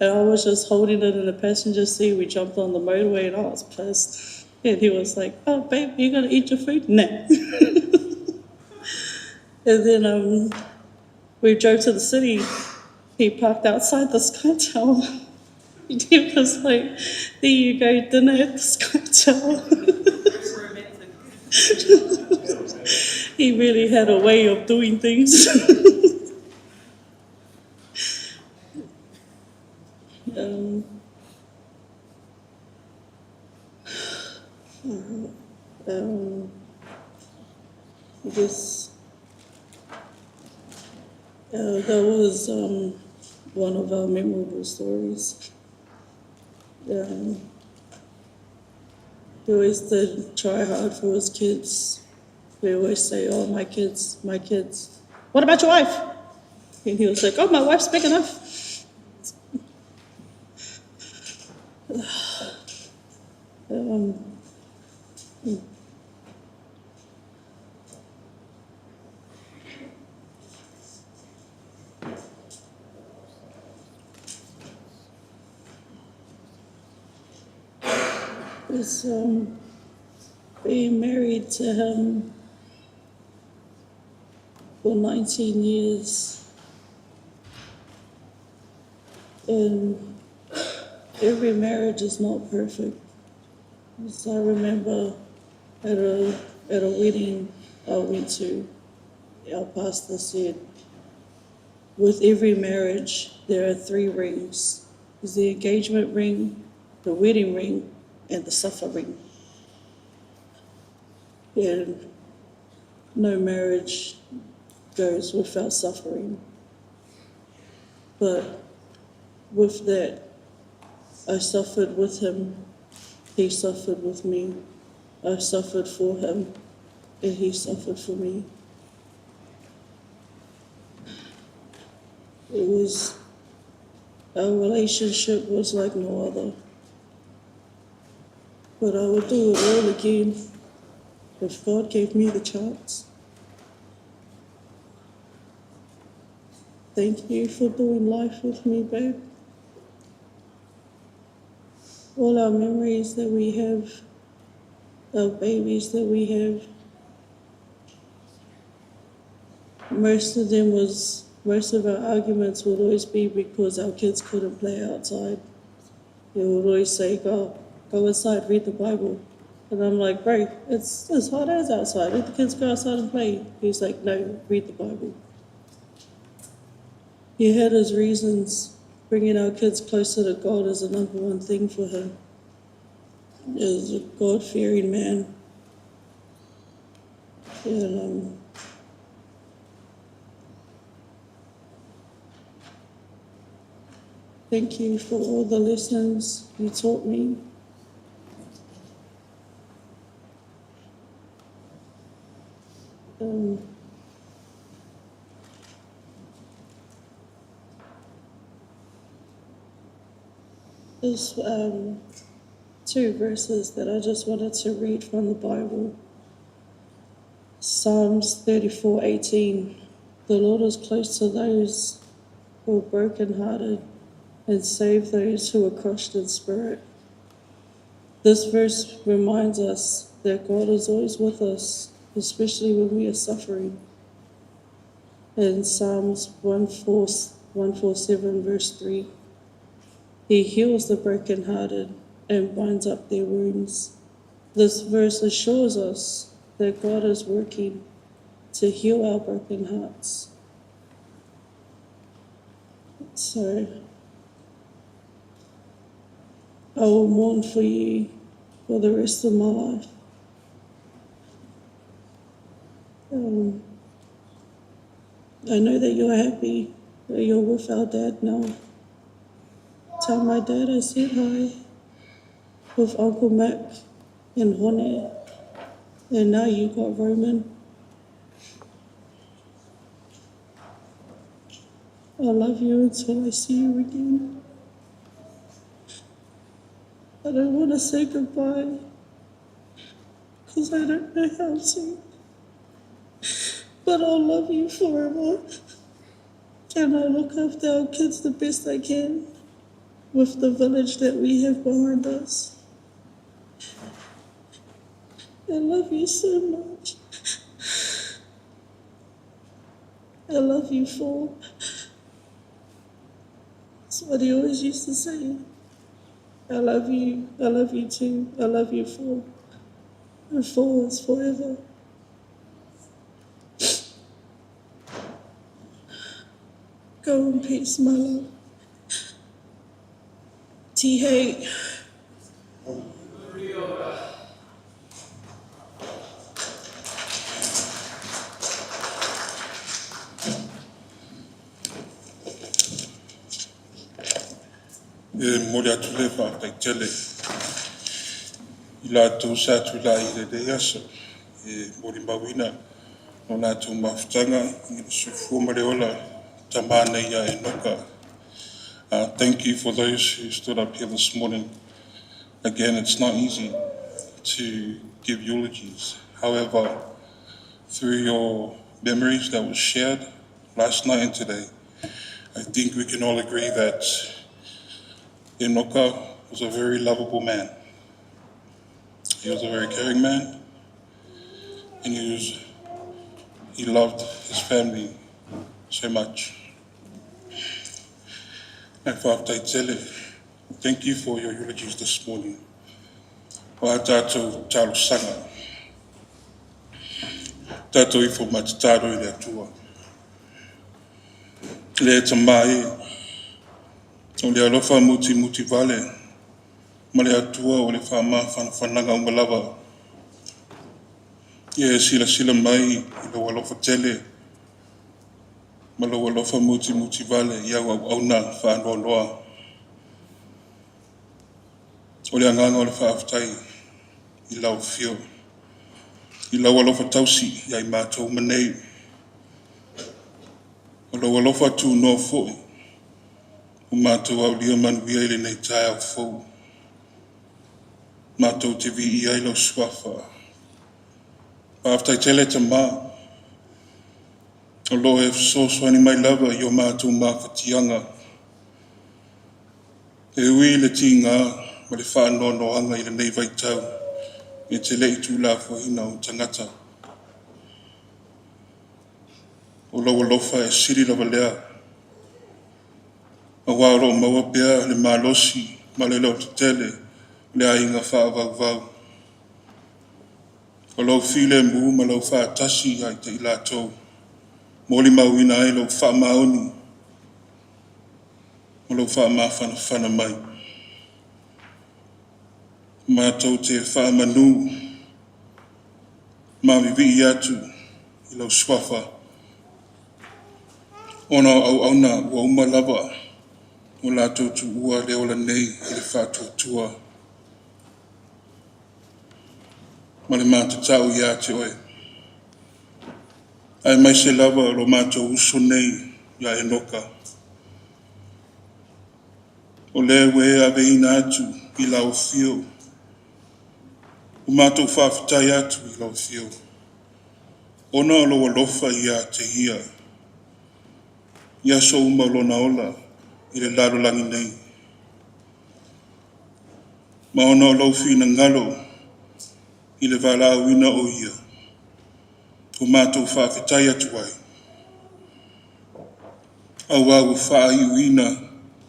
and I was just holding it in the passenger seat. We jumped on the motorway, and I was pissed. And he was like, oh, babe, you going to eat your food? Nah. And then we drove to the city. He parked outside the Sky Tower. He was like, there you go, dinner at the Sky Tower. He really had a way of doing things. I guess that was one of our memorable stories. He always did try hard for his kids. We always say, oh, my kids, my kids. What about your wife? And he was like, oh, my wife's big enough. Was being married to him for 19 years. And every marriage is not perfect. So I remember at a wedding I went to, our pastor said, with every marriage there are three rings. There's the engagement ring, the wedding ring, and the suffer ring. And no marriage goes without suffering. But with that, I suffered with him, he suffered with me, I suffered for him. And he suffered for me. It was, our relationship was like no other. But I would do it all again if God gave me the chance. Thank you for doing life with me, babe. All our memories that we have, our babies that we have, most of them was, most of our arguments would always be because our kids couldn't play outside. They would always say, go inside, read the Bible. And I'm like, bro, it's as hot as outside. Let the kids go outside and play. He's like, no, read the Bible. He had his reasons. Bringing our kids closer to God is the number one thing for him. He was a God-fearing man. And thank you for all the lessons you taught me. There's two verses that I just wanted to read from the Bible. Psalms 34:18. The Lord is close to those who are brokenhearted and save those who are crushed in spirit. This verse reminds us that God is always with us, especially when we are suffering. In Psalms 147 verse 3, He heals the brokenhearted and binds up their wounds. This verse assures us that God is working to heal our broken hearts. So, I will mourn for you for the rest of my life. I know that you're happy that you're with our dad now. Tell my dad I said hi with Uncle Mac and Hone, and now you got Roman. I love you until I see you again. I don't want to say goodbye because I don't know how to. But I'll love you forever. And I'll look after our kids the best I can with the village that we have behind us. I love you so much. I love you for. That's what he always used to say. I love you. I love you too. I love you for. And for is forever. Go in peace, my love. Tihei. E momoli atu le faafetai tele i latou sa tulai i lenei aso e molimauina lo latou mafutaga i le soifua ma le ola tama nei ia Enoka. Thank you for those who stood up here this morning. Again, it's not easy to give eulogies. However, through your memories that was shared last night and today, I think we can all agree that Enoka was a very lovable man. He was a very caring man, and he loved his family so much. And faafetai tele, thank you for your eulogies this morning. O a tātou talosaga. Tātou ifo ma tatalo i le Atua. Le e tamā e, o le alofa mutimuti vale, ma le Atua o le faamafanafanaga uma lava. Ia e silasila mai i lou alofa tele, ma lou alofa mutimuti vale i au auauna faanoanoa. O le agaga o le faafetai i lau afio. I lau alofa tausi ia i matou uma nei. O lou alofa tunoa foi ua matou aulia manuia i lenei taeao fou. Matou te viia ai lau suafa. Faafetai tele Tama, o lo o e fesoasoani mai lava i o matou mafatiaga. E ui i le tiga ma le faanoanoaga i lenei vaitau e te le i tuulafoaiina ou tagata. O lou alofa e sili lava lea, aua o lo o maua pea le malosi ma le lototetele o le aiga faavauvau. O lou filemu ma lou faatasi ia te i latou, molimauina ai lou faamaoni ma lou faamafanafana mai. Matou te faamanu ma vivii atu i lau suafa, ona o auauna ua uma lava o latou tuua le ola nei i le faatuatua ma le matatau ia te oe. Aemaise lava o lo matou uso nei ia Enoka, o lea ua e aveina atu i lau afio, ua matou faafetai atu i lau afio, ona o lou alofa ia te ia, i aso uma o lona ola i le lalolagi nei. Ma ona o lou finagalo i le valaauina o ia, ua matou faafetai atu ai, aua ua faaiuina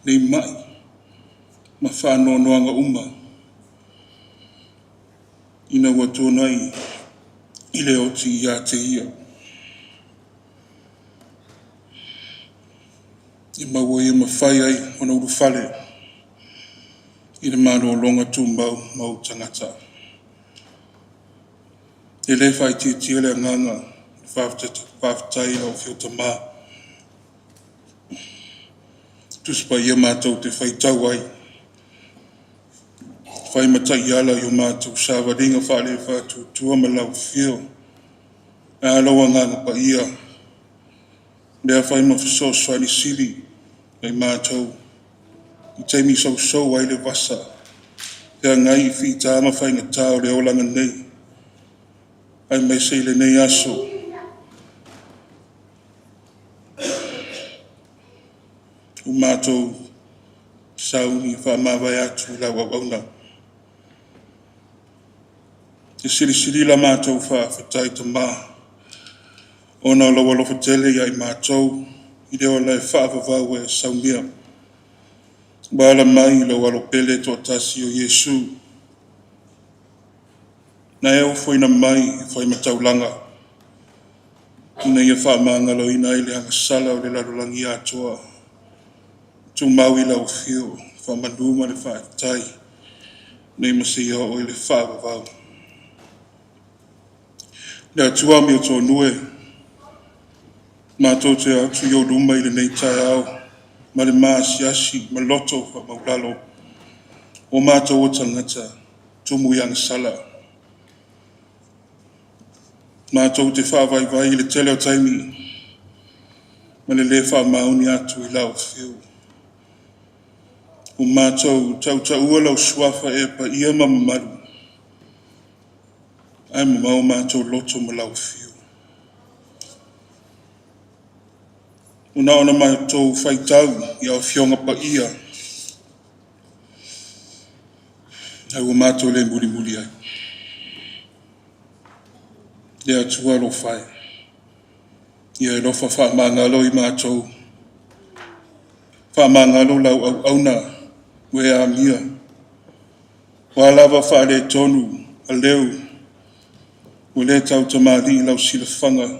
nei mai ma faanoanoaga uma ina ua tuanai i le oti ia te ia. I maua ia mafai ai ona ulufale i le malologa tumau ma ou tagata. E le faaitiitia le agaga faafetai i lau Afio Tama. Tusi Paia matou te faitau ai, fai ma taiala i o matou savaliga faale-faatuatua ma lau Afio. A lou Agaga Paia, lea fai ma fesoasoani sili ia i matou i taimi sousou ai le vasa, feagai i fita ma faigata o le olaga nei, aemaise i lenei aso. Ua matou sauni faamavae atu i lau auauna. E silisili la matou faafetai Tama, ona o lou alofa tele ia i matou i le ola e faavavau e saunia. Ua ala mai i lou alo pele toatasi o Iesu, na e ofoina mai e fai ma taulaga, ina ia faamagaloina ai le agasala o le lalolagi atoa. Tumau i lau afio, faamanu ma le faafetai, nei ma seia oo i le faavavau. Le Atua amiotonu e, matou te o atu i ou luma i lenei taeao ma le maasiasi ma loto faamaualalo, o matou o tagata tumu i agasala. Matou te faavaivai i le tele o taimi ma le le faamaoni atu i lau afio. Ua matou tautaua lau suafa ea paia ma mamalu, ae mamao matou loto ma lau afio. Ua na ona matou faitau i au Afioga Paia, ae ua matou le mulimuli ai. Le Atua alofa e, ia e alofa faamagalo i matou, faamagalo lau auauna ua e amia, o a lava faaletonu aleu, ua le tautamalii i lau silafaga,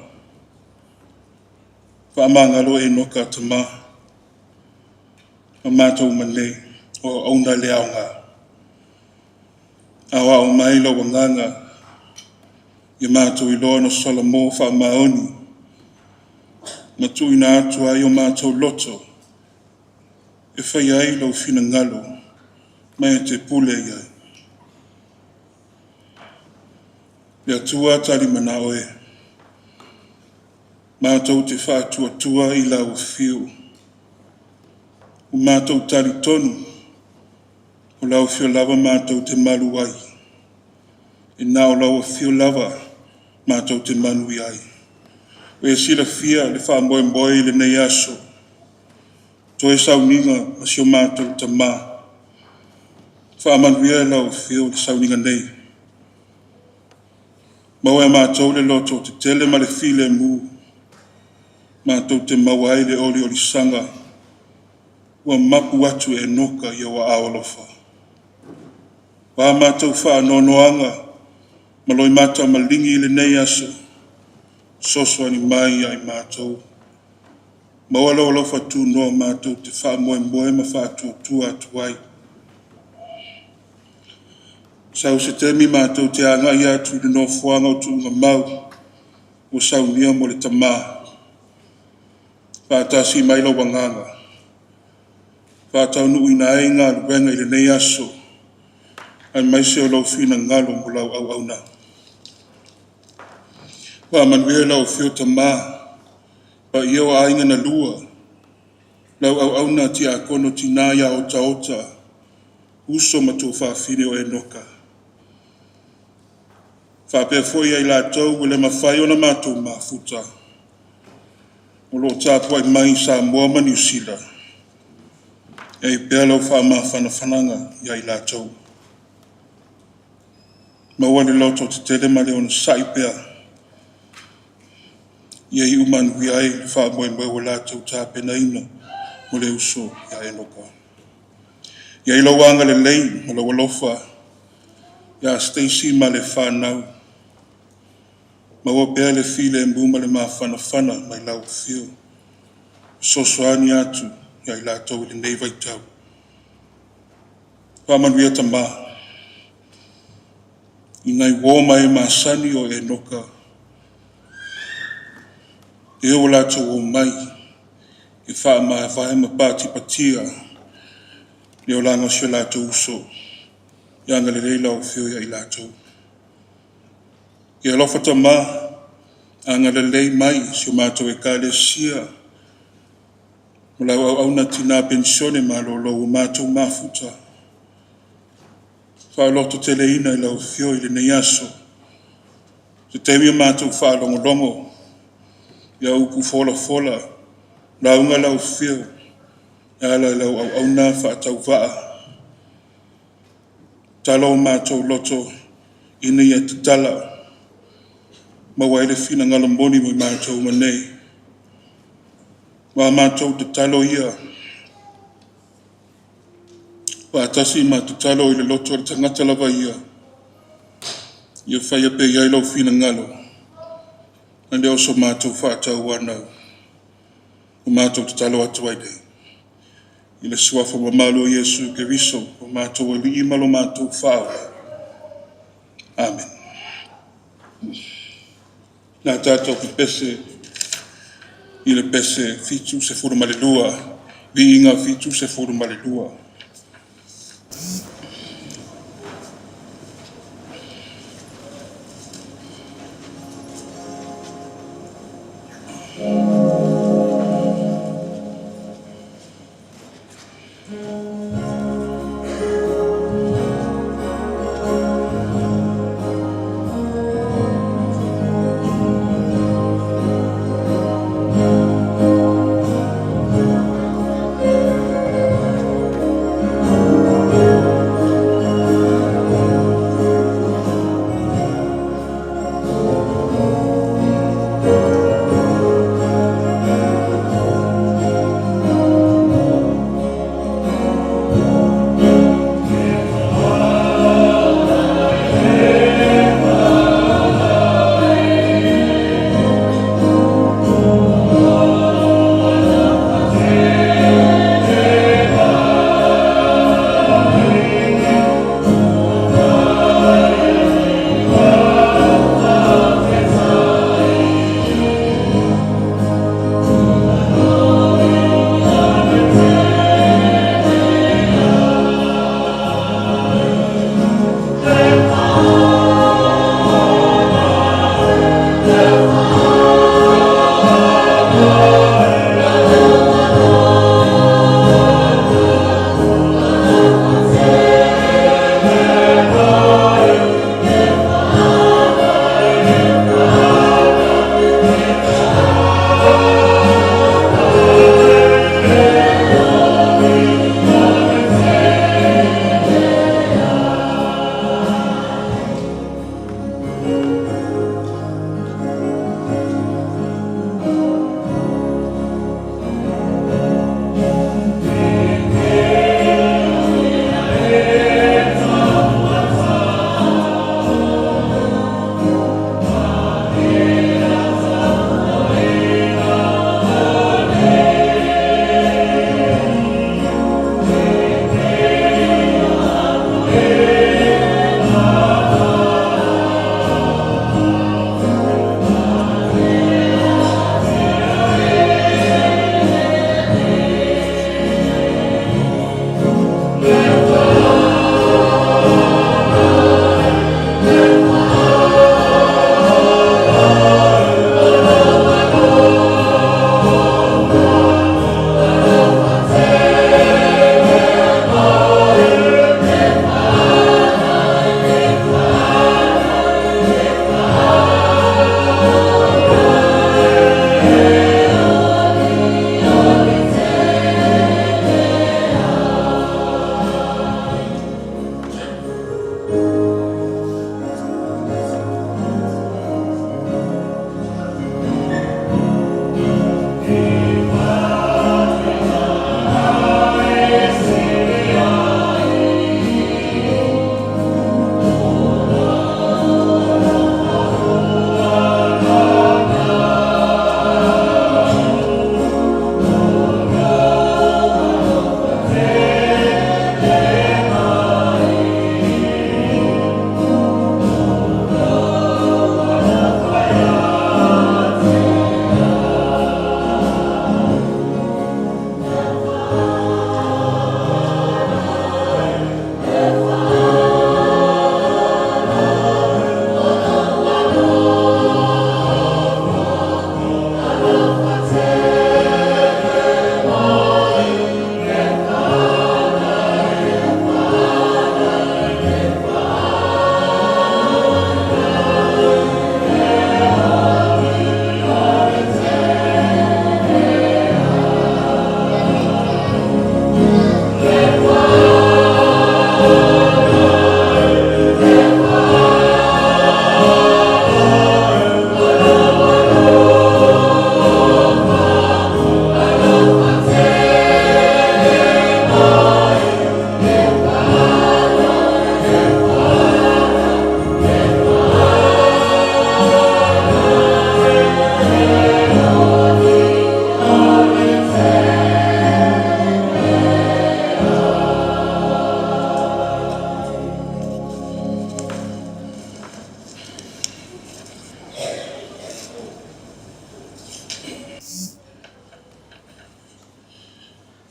faamagalo Enoka Tama, ma matou uma nei, o auauna le aoga. Aoao mai lou agaga, ia matou iloa ona solomua faamaoni, ma tuuina atu ai o matou loto, e faia ai lou finagalo, ma e te pule i ai. Le Atua talimanao e, matou te faatuatua i lau afio. Ua matou talitonu, o lau afio lava matou te malu ai. E na o lau afio lava matou te manuia ai. Ua e silafia le faamoemoe i lenei aso, toe sauniga ma si o matou tamā. Faamanuia e lau afio le sauniga nei. Maua e matou le loto tetele ma le filemu, matou te maua ai le oliolisaga ua mapu atu e Enoka i ou aao alofa. O a matou faanoanoaga ma loimata maligi i lenei aso, fesoasoani mai ia i matou. Maua lou alofa tunoa matou te faamoemoe ma faatuatua atu ai. Sau se taimi matou te agai atu i le nofoaga o tuugamau ua saunia mo le tamā. Faatasi mai lou agaga, faataunuuina ai galuega i lenei aso, aemaise o lou finagalo mo lau auauna. Faamanuia i lau afio Tama, paia o aiga na lua, lau auauna tiakono tina ia Otaota, uso ma tuafafine o Enoka. Faapea foi ia i latou ua le mafai ona matou mafuta, o lo o tapuai mai i Samoa ma Niu Sila, e i ai pea lau faamafanafanaga ia i latou. Maua le loto tetele ma le onosai pea, ia iu manuia ai le faamoemoe ua latou tapenaina mo le uso ia Enoka. Ia i ai lou agalelei ma lou alofa ia Stacy ma le fanau. Maua pea le filemu ma le mafanafana mai lau afio. Fesoasoani atu ia i latou i lenei vaitau. Faamanuia Tamā i nai uo ma e masani o Enoka, e ua latou omai e faamavae ma patipatia le olaga o si o latou uso. Ia agalelei lau Afioga ia i latou. Ia alofa Tamā, agalelei mai i si o matou Ekalesia ma lau auauna tina penisione malolo ua matou mafuta. Faalototeleina i lau Afio i lenei aso, se taimi o matou faalogologo i au upu folafola, lauga lau Afio e ala i lau auauna faatauvaa. Tatalo o matou loto ina ia tatala, maua ai le finagalo moni mo i matou uma nei. O a matou tatalo ia, faatasi ma tatalo i le loto o le tagata lava ia, ia faia pea i ai lou finagalo, ae le o so matou faatauanau. Ua matou tatalo atu ai nei, i le suafa mamalu o Iesu Keriso, o matou Alii ma lo matou Faaola. Amene. O le a tatou pepese i le pese 72, Viiga 72.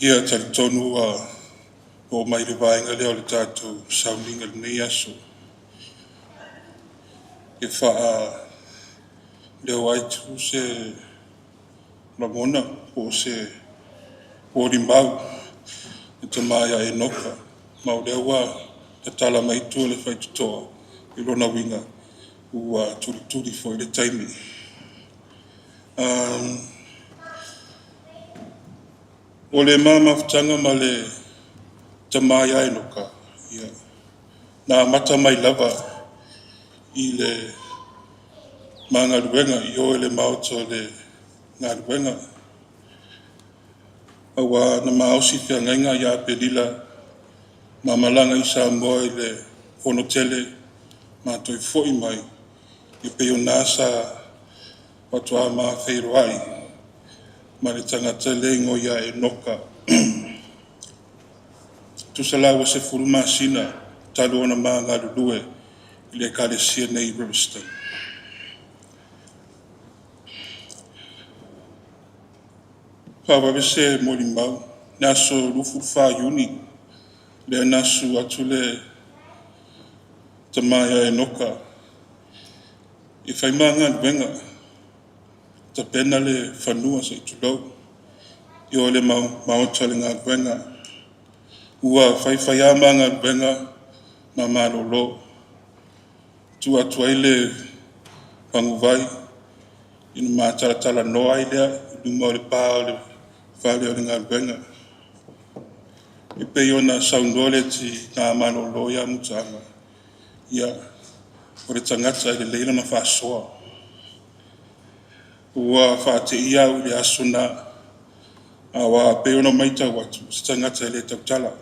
Ia, talitonu ua oo mai le vaega lea o le tatou sauniga i lenei aso e faaleo ai atu se lagona po o se molimau i le tama ia Enoka, ma o lea ua tatala mai tua e le faitotoa, i lona uiga ua tulituli foi le taimi. O le ma mafutaga ma le tama ia Enoka, na amata mai lava i le ma galuega i o i le maota o le galuega, aua na ma osi feagaiga ia Aperila, ma malaga i Samoa i le fono tele, ma toe foi mai, e pei o lena sa faatoa ma feiloai ma le tagata lea e igoa ia Enoka. Tusa la ua 10 masina talu ona ma galulue i le Ekalesia nei i Riverstone. Faavave se molimau, le aso 24 Iuni, lea na susu atu le tama ia Enoka e fai ma galuega, tapena le fanua se i tulou, i o i le maota o le galuega. Ua faifai lava ma galuega ma malolo, tuu atu ai le faguvai, ona ma talatalanoa ai lea i luma o le pa o le fale o le galuega. E pei ona saunoa le tina malolo ia Mutaaga, ia, o le tagata e lelei lana faasoa. Ua faateia au i le aso lena, aua e pei ona matau atu, o se tagata e le tautala,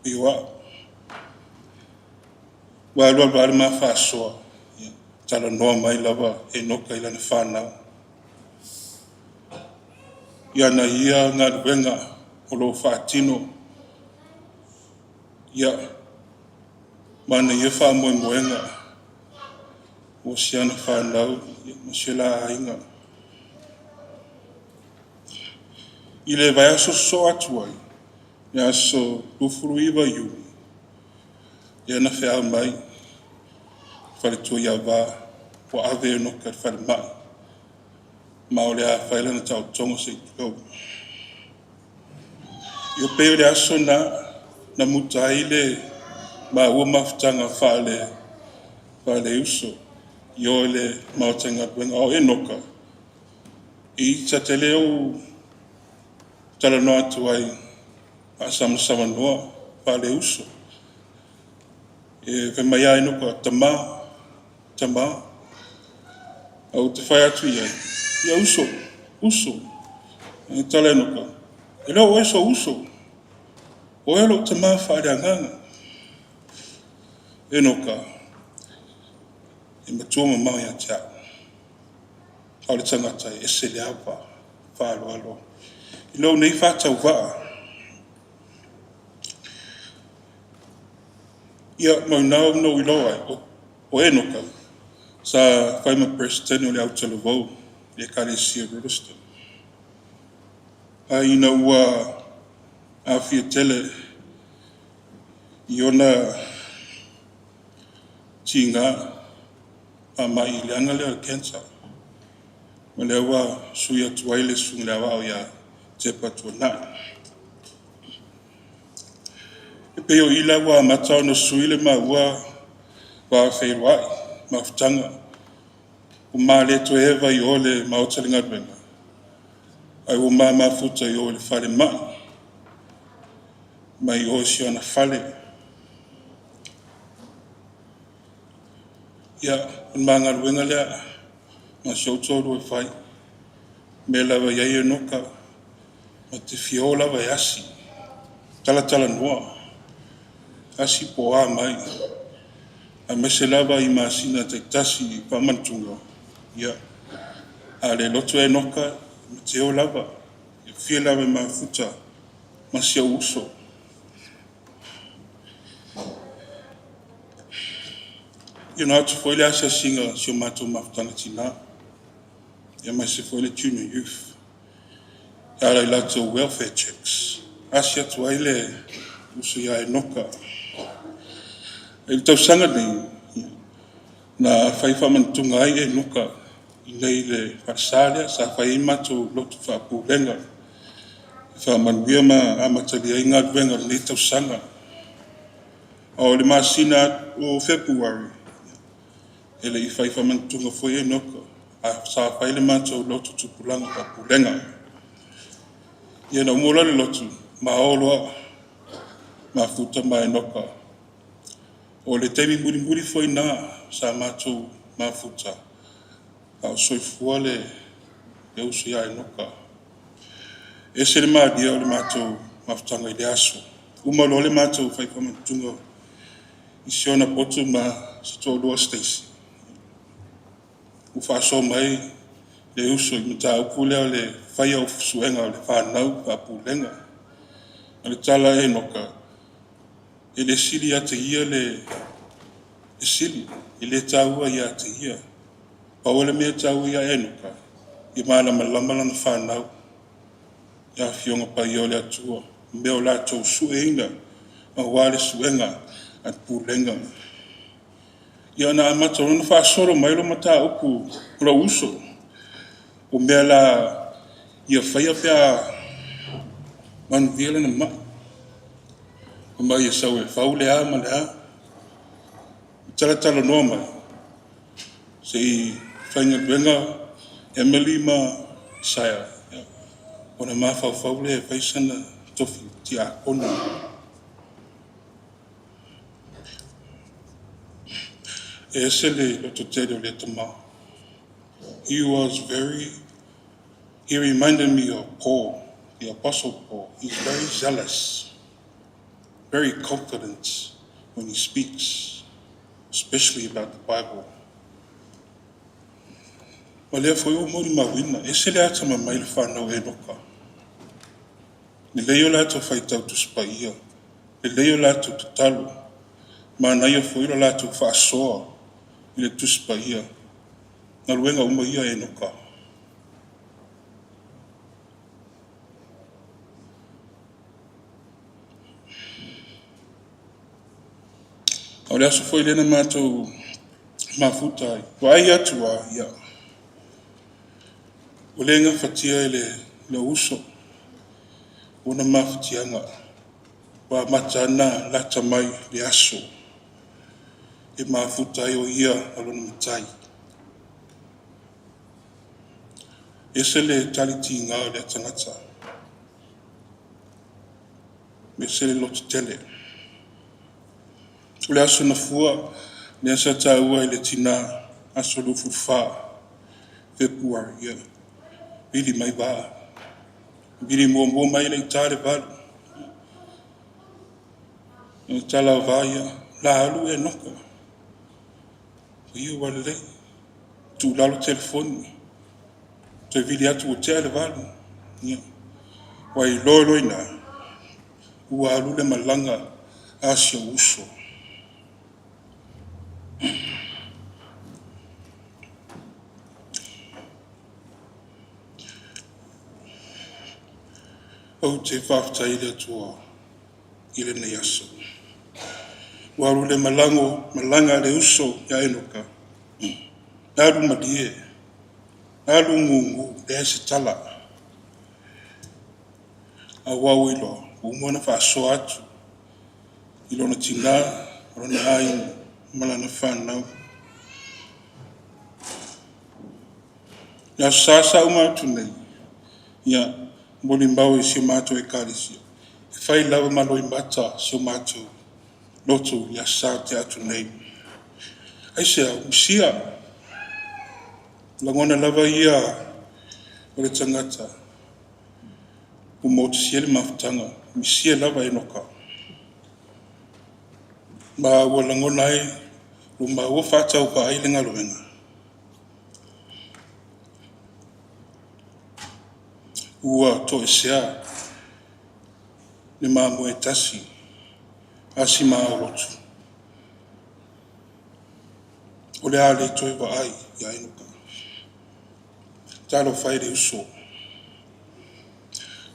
pei o au. Ua alu alu lava le ma faasoa, talanoa mai lava Enoka i lana fanau, i ana ia galuega o lo o faatino, ma ana ia faamoemoega mo si ana fanau ma si o la aiga. I le vaiaso sosoo atu ai, le aso 29 Iuni, lea na feau mai le faletua ia Va ua ave Enoka i le falemai, ma o le a fai lana taotoga, se i tulou. E pei o le aso lena na muta ai le maua mafutaga faaleuso i o i le maota galuega. A o Enoka, ta te le o talanoa atu ai faasamasamanoa faaleuso. E fai mai lava Enoka, “Tama, tama.” Ae ou te fai atu i ai, “Ia uso, uso.” Ae tala Enoka, “E le o oe sou uso, o oe o lou tama faaleagaga.” Enoka, e matua mamao ia te au, a o le tagata e ese le ava, faaaloalo. I lou nei faatauvaa, ia ma o lena na ou iloa ai, o Enoka sa fai ma Peresetene o le Autalavou i le Ekalesia i Riverstone. Ae ina ua aafia tele i ona tiga, faamai leaga lea o le cancer, ma lea ua sui atu ai le Susuga i le Aoao ia Tepa Tuanai. E pei o i la ua amata ona sui le maua va feiloai, mafutaga. Ua ma le toe eva i o i le maota o le galuega, ae ua ma mafuta i o i le falemai, ma i o i si ona fale. Ia, o le ma galuega lea ma si ou toalua e fai. O le mea lava e i ai Enoka, ma te fia o lava e asi, talatalanoa, asi po o a mai, aemaise lava i masina taitasi i faamanatuga. Ia, a le loto Enoka, ma te o lava, e fiafia lava e mafuta ma si ou uso. Ia na o atu foi le asiasiga a si o matou mafutaga tina, aemaise foi le Junior Youth e ala i latou welfare checks. asi atu ai le uso ia Enoka. I le tausaga nei, na fai faamanatuga ai Enoka i inei i le falesa lea sa fai ai matou lotu faapulega e faamanuia ma amatalia ai galuega o lenei tausaga. A o le masina o Fepuari, e le i fai faamanatuga foi Enoka, ae sa fai le matou lotu tupulaga faapulega. Ia na uma loa le lotu, ma o loa mafuta ma Enoka. O le taimi mulimuli foi lena sa matou mafuta a o soifua le uso ia Enoka. E ese le malie o le matou mafutaga i lea aso. Uma loa le matou fai faamanatuga i si ona potu ma si toalua o Stacey, ua faasoa mai le uso i le mataupu lea o le faia o suega o le fanau faapulega. O le tala a Enoka, e le sili ia te ia le sili, e le taua ia te ia. Pau le mea e taua ia Enoka, ia malamalama lana fanau i Afioga Paia o le Atua, mea o latou sueina aua le suega a le pulega. Ia na amata loa ona faasolo mai lau mataupu i lou uso, o mea o le a ia faia pe a manuia lana mai. Fai mai e sau e fau le a ma le a. Talatalanoa mai, se i faigaluega Emily ma Saia ona mafaufau lea e fai sana tofi tiakono. E ese le lototele o lea tama. He was very, he reminded me of Paul, the Apostle Paul. He's very zealous, very confident when he speaks, especially about the Bible. Ma lea foi ua molimauina, e ese le atamamai o le fanau a Enoka. Lelei o latou faitau Tusi Paia, lelei o latou tatalo, manaia foi lo latou faasoa i le Tusi Paia. Galuega uma ia a Enoka. O le aso foi lea na matou mafuta ai, vaai atu lava, ia, ua le gafatia e lou uso ona mafatiaga ua amata ona lata mai le aso e mafuta ai o ia ma lona Matai. E ese le tali tiga o lea tagata. E ese le lototele. O le aso Gafua lea sa taua e le tina, aso 24 Fepuari, ia, vili mai vaa. Vili muamua mai e le i ta le 8. O le tala a Vaa ia, o le a alu Enoka. Ia ua lelei. Tuu i lalo telefoni. Toe vili atu ua tea le 8. Ia, ua iloa loa i ina, ua alu le malaga a si ou uso. Ou te faafetai i le Atua i lenei aso. Ua alu le malaga a le uso ia Enoka, alu malie, alu gugu, leai se tala. Aua ua iloa, ua uma ona faasoa atu i lona tina, o lona aiga ma lana fanau. Le Aso Sa sa uma atu nei, ia, molimau e si o matou Ekalesia, e fai lava ma loimata si o matou lotu i le Aso Sa na tea atu nei. Aisea? Ua misia. Lagona lava ia o le tagata ua motusia le mafutaga, misia lava Enoka. Ma ua lagona ai, ua maua faatauvaa ai le galuega. Ua toesea le mamoe tasi a si maolotu. O le a le toe vaai ia Enoka. Talofa e i le uso.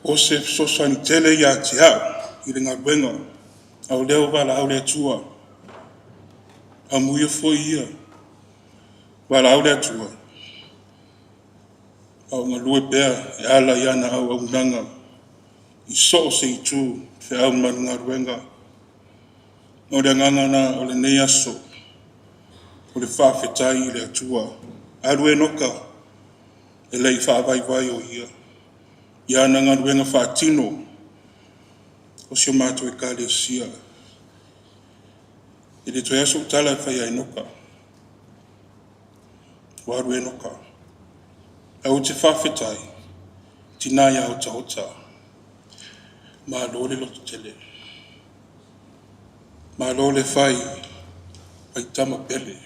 O se fesoasoani tele ia te a'u i le galuega, a o lea ua valaau le Atua. Amuia foi ia, valaau le Atua, a o galue pea e ala i ana auaunaga i so o se itu, feau ma le galuega. O le agaga lena o lenei aso, o le faafetai i le Atua. Alu Enoka, e le i faavaivai o ia i ana galuega faatino o si o matou Ekalesia. E le toe lava sou tala e fai ia Enoka. Ua alu Enoka. Ae ou te faafetai, tina ia Otaota. Malo le lototele. Malo le fai, faitama pele.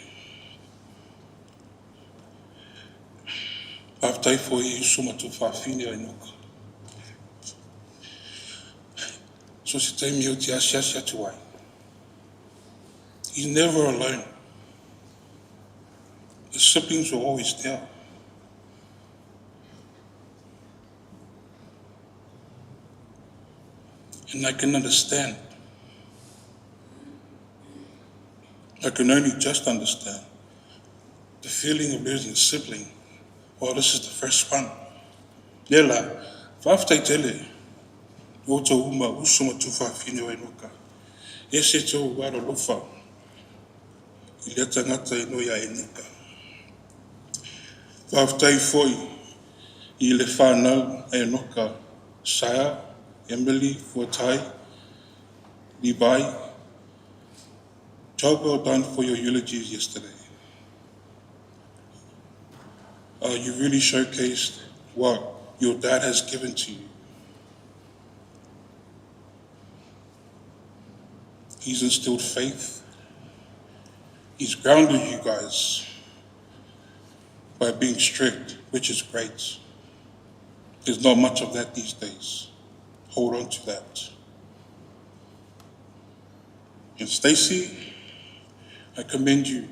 Faafetai foi i uso ma tuafafine o Enoka. So se taimi ou te asiasi atu ai. He's never alone. The siblings were always there. And I can understand. I can only just understand the feeling of losing a sibling. Well, this is the first one. Lea la, faafetai tele i outou uma uso ma tuafafine o Enoka. E ese tou alolofa i lea tagata igoa ia Enoka. Faafetai foi i le fanau a Enoka, Saia, Emily, Fuatai, Levi. Job well done for your eulogies yesterday. You really showcased what your dad has given to you. He's instilled faith. He's grounded you guys by being strict, which is great. There's not much of that these days. Hold on to that. And Stacy, I commend you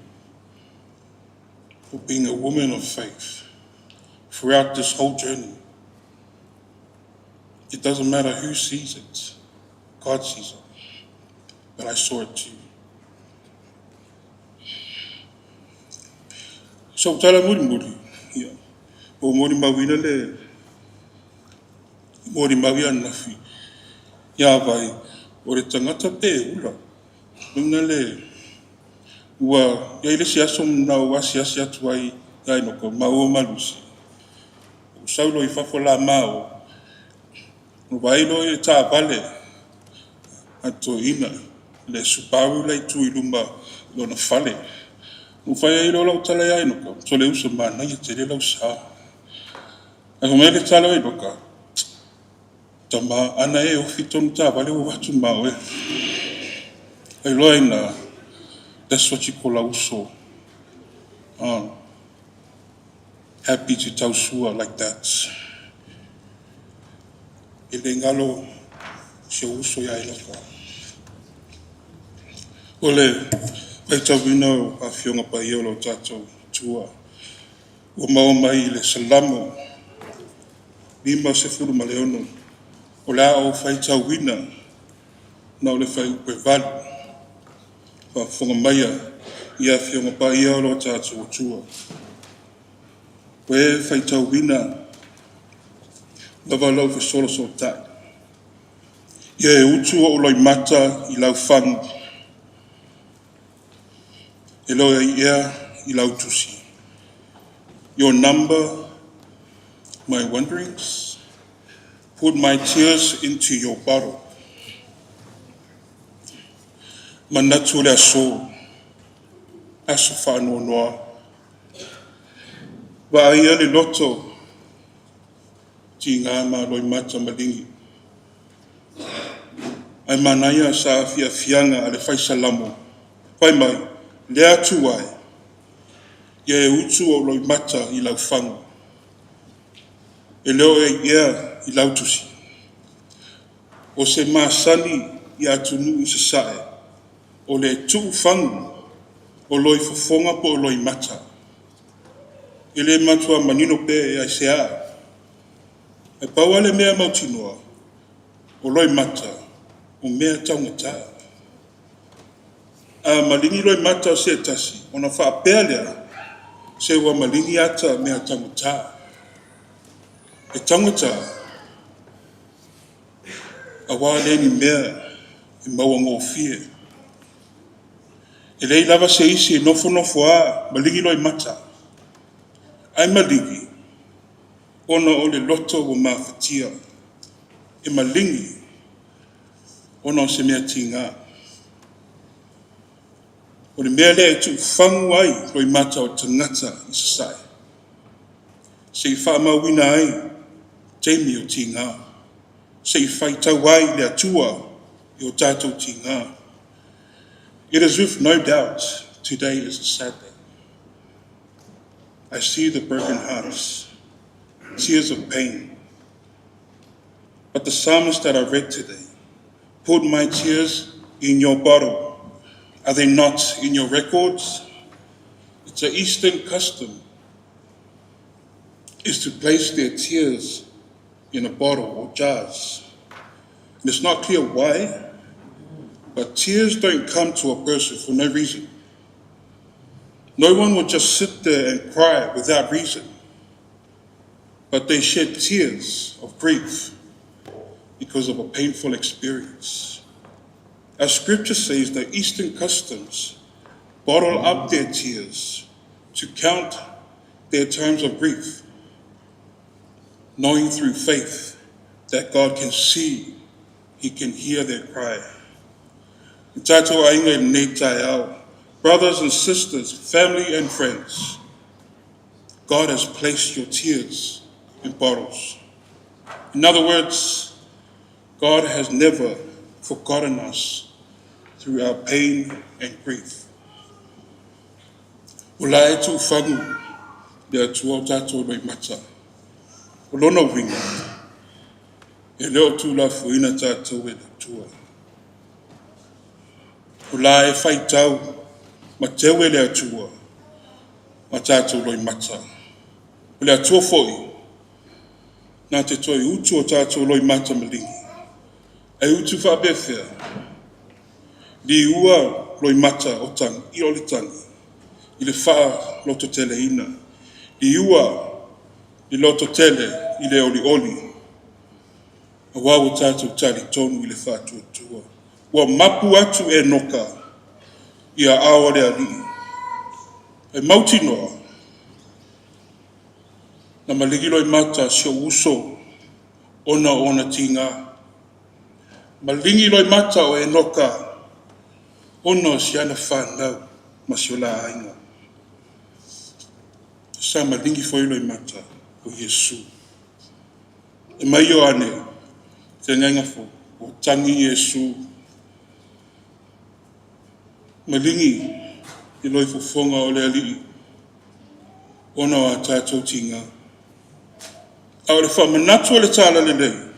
for being a woman of faith throughout this whole journey. It doesn't matter who sees it, God sees it. But I saw it too. So tala mulimuli, ia, o molimauina le molimau ia ananafi, ia vai, o le tagata pe ula, luna le, ua i ai le isi aso na ou asiasi atu ai ia Enoka, maua ma Lucy. Ou sau loa i fafo la maua, ona vaai loa i le taavale a toeaina, le Subaru la e tu i luma lona fale. Ua fai ai loa lau tala ia Enoka, sole uso manaia tele lau sa. Ae fai mai le tala o Enoka, tama ana e ofi tonu taavale ua avatu ma oe. Ai loa ina, that's what you call a uso. Happy to tausua like that. E le galo si ou uso ia Enoka. O le faitauina o Afioga Paia o lo tatou Atua. Ua maua mai i le Salamo 56. O le a ou faitauina na o le fuaiupu e 8. Faafofoga maia i Afioga Paia o lo tatou Atua. Ua e faitauina lava lau fesolosotai. Ia e utu ou loimata i lau fagu. E le o ai ea i lau tusi. Your number, my wanderings, put my tears into your bottle. Manatu o le aso, aso faanoanoa. Vaaia le loto, tiga ma loimata maligi. Ae manaia sa afiafiaga a le fai Salamo. Fai mai, le Atua e, ia e utu ou loimata i lau fagu. E le o e ea i lau tusi. O se masani i atunuu i sasae, o le tuu fagu o loi fofoga po o loimata. E le matua manino pe e ai se a. Ae pau lava le mea mautinoa, o loimata, o mea taugata. A maligi loimata o se tasi, ona faapea lea, se ua maligi ata mea taugata. E taugata, auā e leai ni mea e mauagofie. E leai lava se isi e nofonofo lava maligi loimata, ae maligi ona o le loto ua mafatia. E maligi ona o se mea tiga. O le mea lea e tuufagu ai loimata o le tagata i sasae, se i faamauina ai taimi o tiga, se i faitau ai le Atua i o tatou tiga. It is with no doubt today is a sad day. I see the broken hearts, tears of pain. But the psalmist that I read today, put my tears in your bottle. Are they not in your records? It's an Eastern custom is to place their tears in a bottle or jars. And it's not clear why, but tears don't come to a person for no reason. No one will just sit there and cry without reason, but they shed tears of grief because of a painful experience. Our scripture says the Eastern customs bottle up their tears to count their times of grief, knowing through faith that God can see, He can hear their cry. Tatou aiga i lenei taeao, brothers and sisters, family and friends, God has placed your tears in bottles. In other words, God has never forgotten us through our pain and grief. O la e tuufagu le Atua o tatou loimata. O lona uiga, e le o tuulafoaina tatou e le Atua. O la e faitau ma teu e le Atua ma tatou loimata. O le Atua foi, na te toe utu o tatou loimata maligi. E utu faapefea, liua loimata o tangi, i o le tangi, i le faalototeleina. Liua le lototele i le olioli. Auā ua tatou talitonu i le faatuatua. Ua mapu atu Enoka i aao o le Alii. E mautinoa, na maligi loimata si ou uso ona o ona tiga. Maligi loimata o Enoka ona o si ana fanau ma si o la aiga. Sa maligi foi loimata o Iesu. E mai Ioane, feagaiga fou, ua tagi Iesu. Maligi i loifofoga o le Alii ona o a tatou tiga. A o le faamanatu o le Talalelei,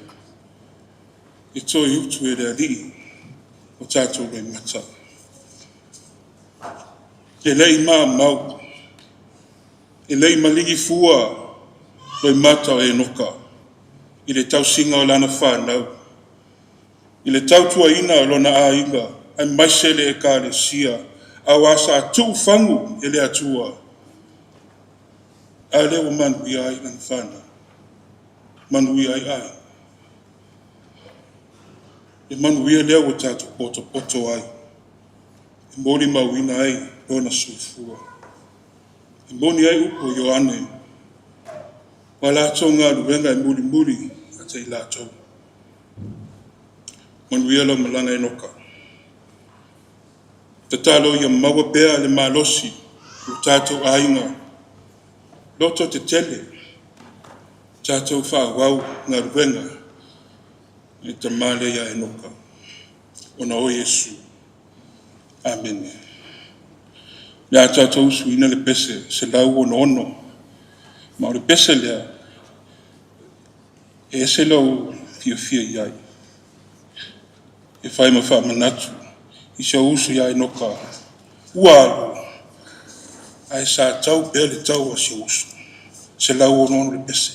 e toe utu e le Alii o tatou loimata. E le i maumau, e le i maligi fua loimata o Enoka i le tausiga o lana fanau, i le tautuaina o lona aiga, aemaise le Ekalesia, auā sa tuufagu e le Atua, a lea ua manuia ai lana fanau, manuia ai aiga. Le manuia lea ua tatou potopoto ai, e molimauina ai lona soifua. E moni ai upu o Ioane, o a latou galuega e mulimuli ia te i latou. Manuia lau malaga Enoka. Tatalo ia maua pea le malosi o tatou aiga, loto tetele, tatou faaauau galuega i le tama lea ia Enoka, ona o Iesu. Amene. Le a tatou usuina le pese 166. Ma o le pese lea, e ese lou fiafia i ai. E fai ma faamanatu i si ou uso ia Enoka, ua alu, ae sa tau pea le tau a si ou uso. 166 le pese.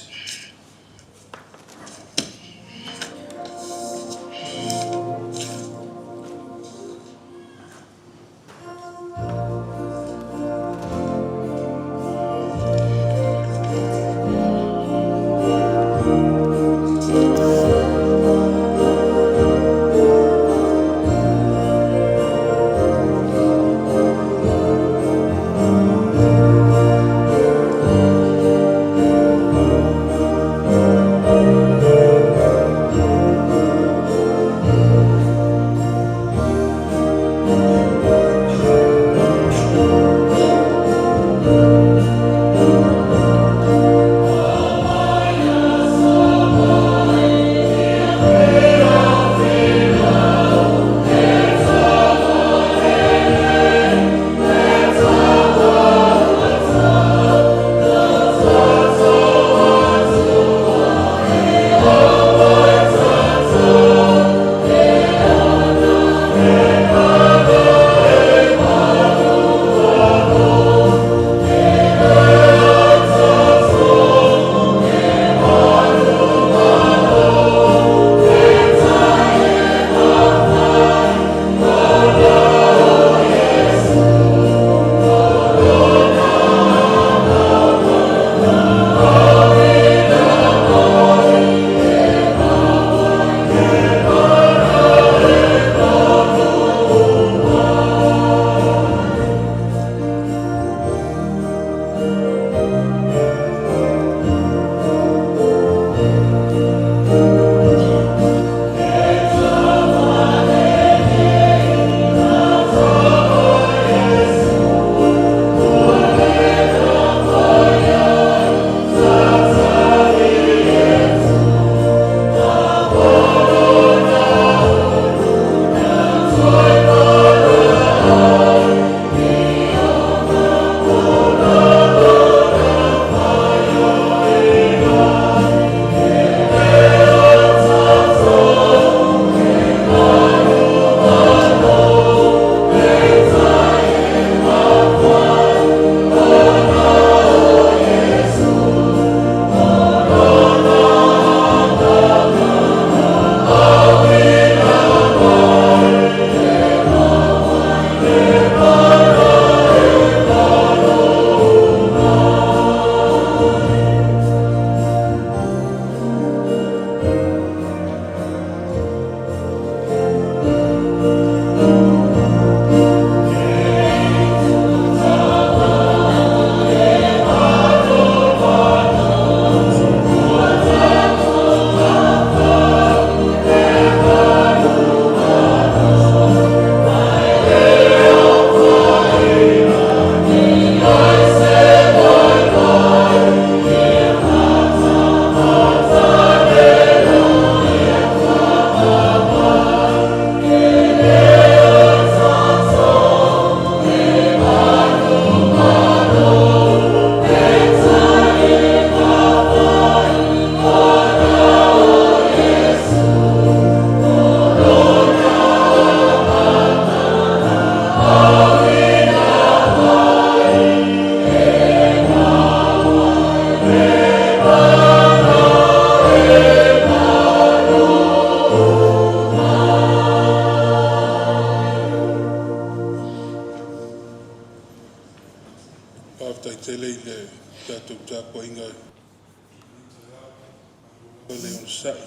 onosai,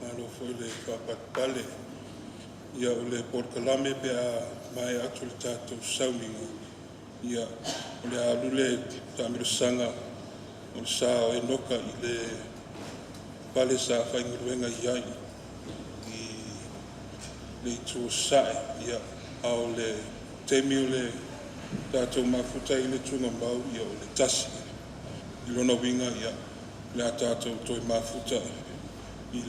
malo foi le faapalepale. Ia, o le polokalame pe a maea atu le tatou sauniga, ia, o le a alu le taamilosaga o le sa o Enoka i le fale sa faigaluega i ai i le itu o Sasae. Ia, a o le taimi o le tatou mafuta i le tugamau, ia, o le 1:00. I lona uiga, ia, o le a tatou toe mafuta i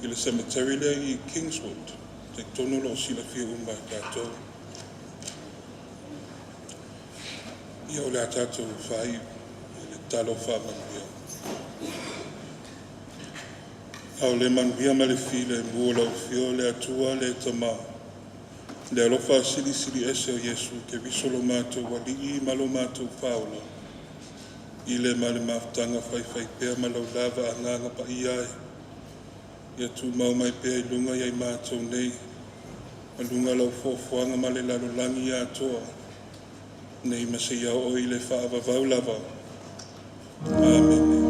le cemetery lea i Kingswood. Talitonu o lo o silafia uma e tatou. Ia, o le a tatou faaiu i le tatalo faamanuia. A o le manuia ma le filemu o lau Afio o le Atua le Tama, le alofa silisili ese o Iesu Keriso lo matou Alii ma lo matou Faaola, i le ma le mafutaga faifaipea ma laulava Agaga Paia e, ia tumau mai pea i luga ia i matou nei, ma luga lau foafoaga ma le lalolagi atoa, nei ma seia oo i le faavavau lava. Amene.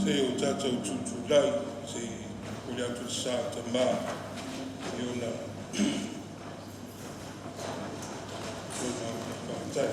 Se i o tatou tutulai se i momoli atu le sa o Tama i ona faafetai.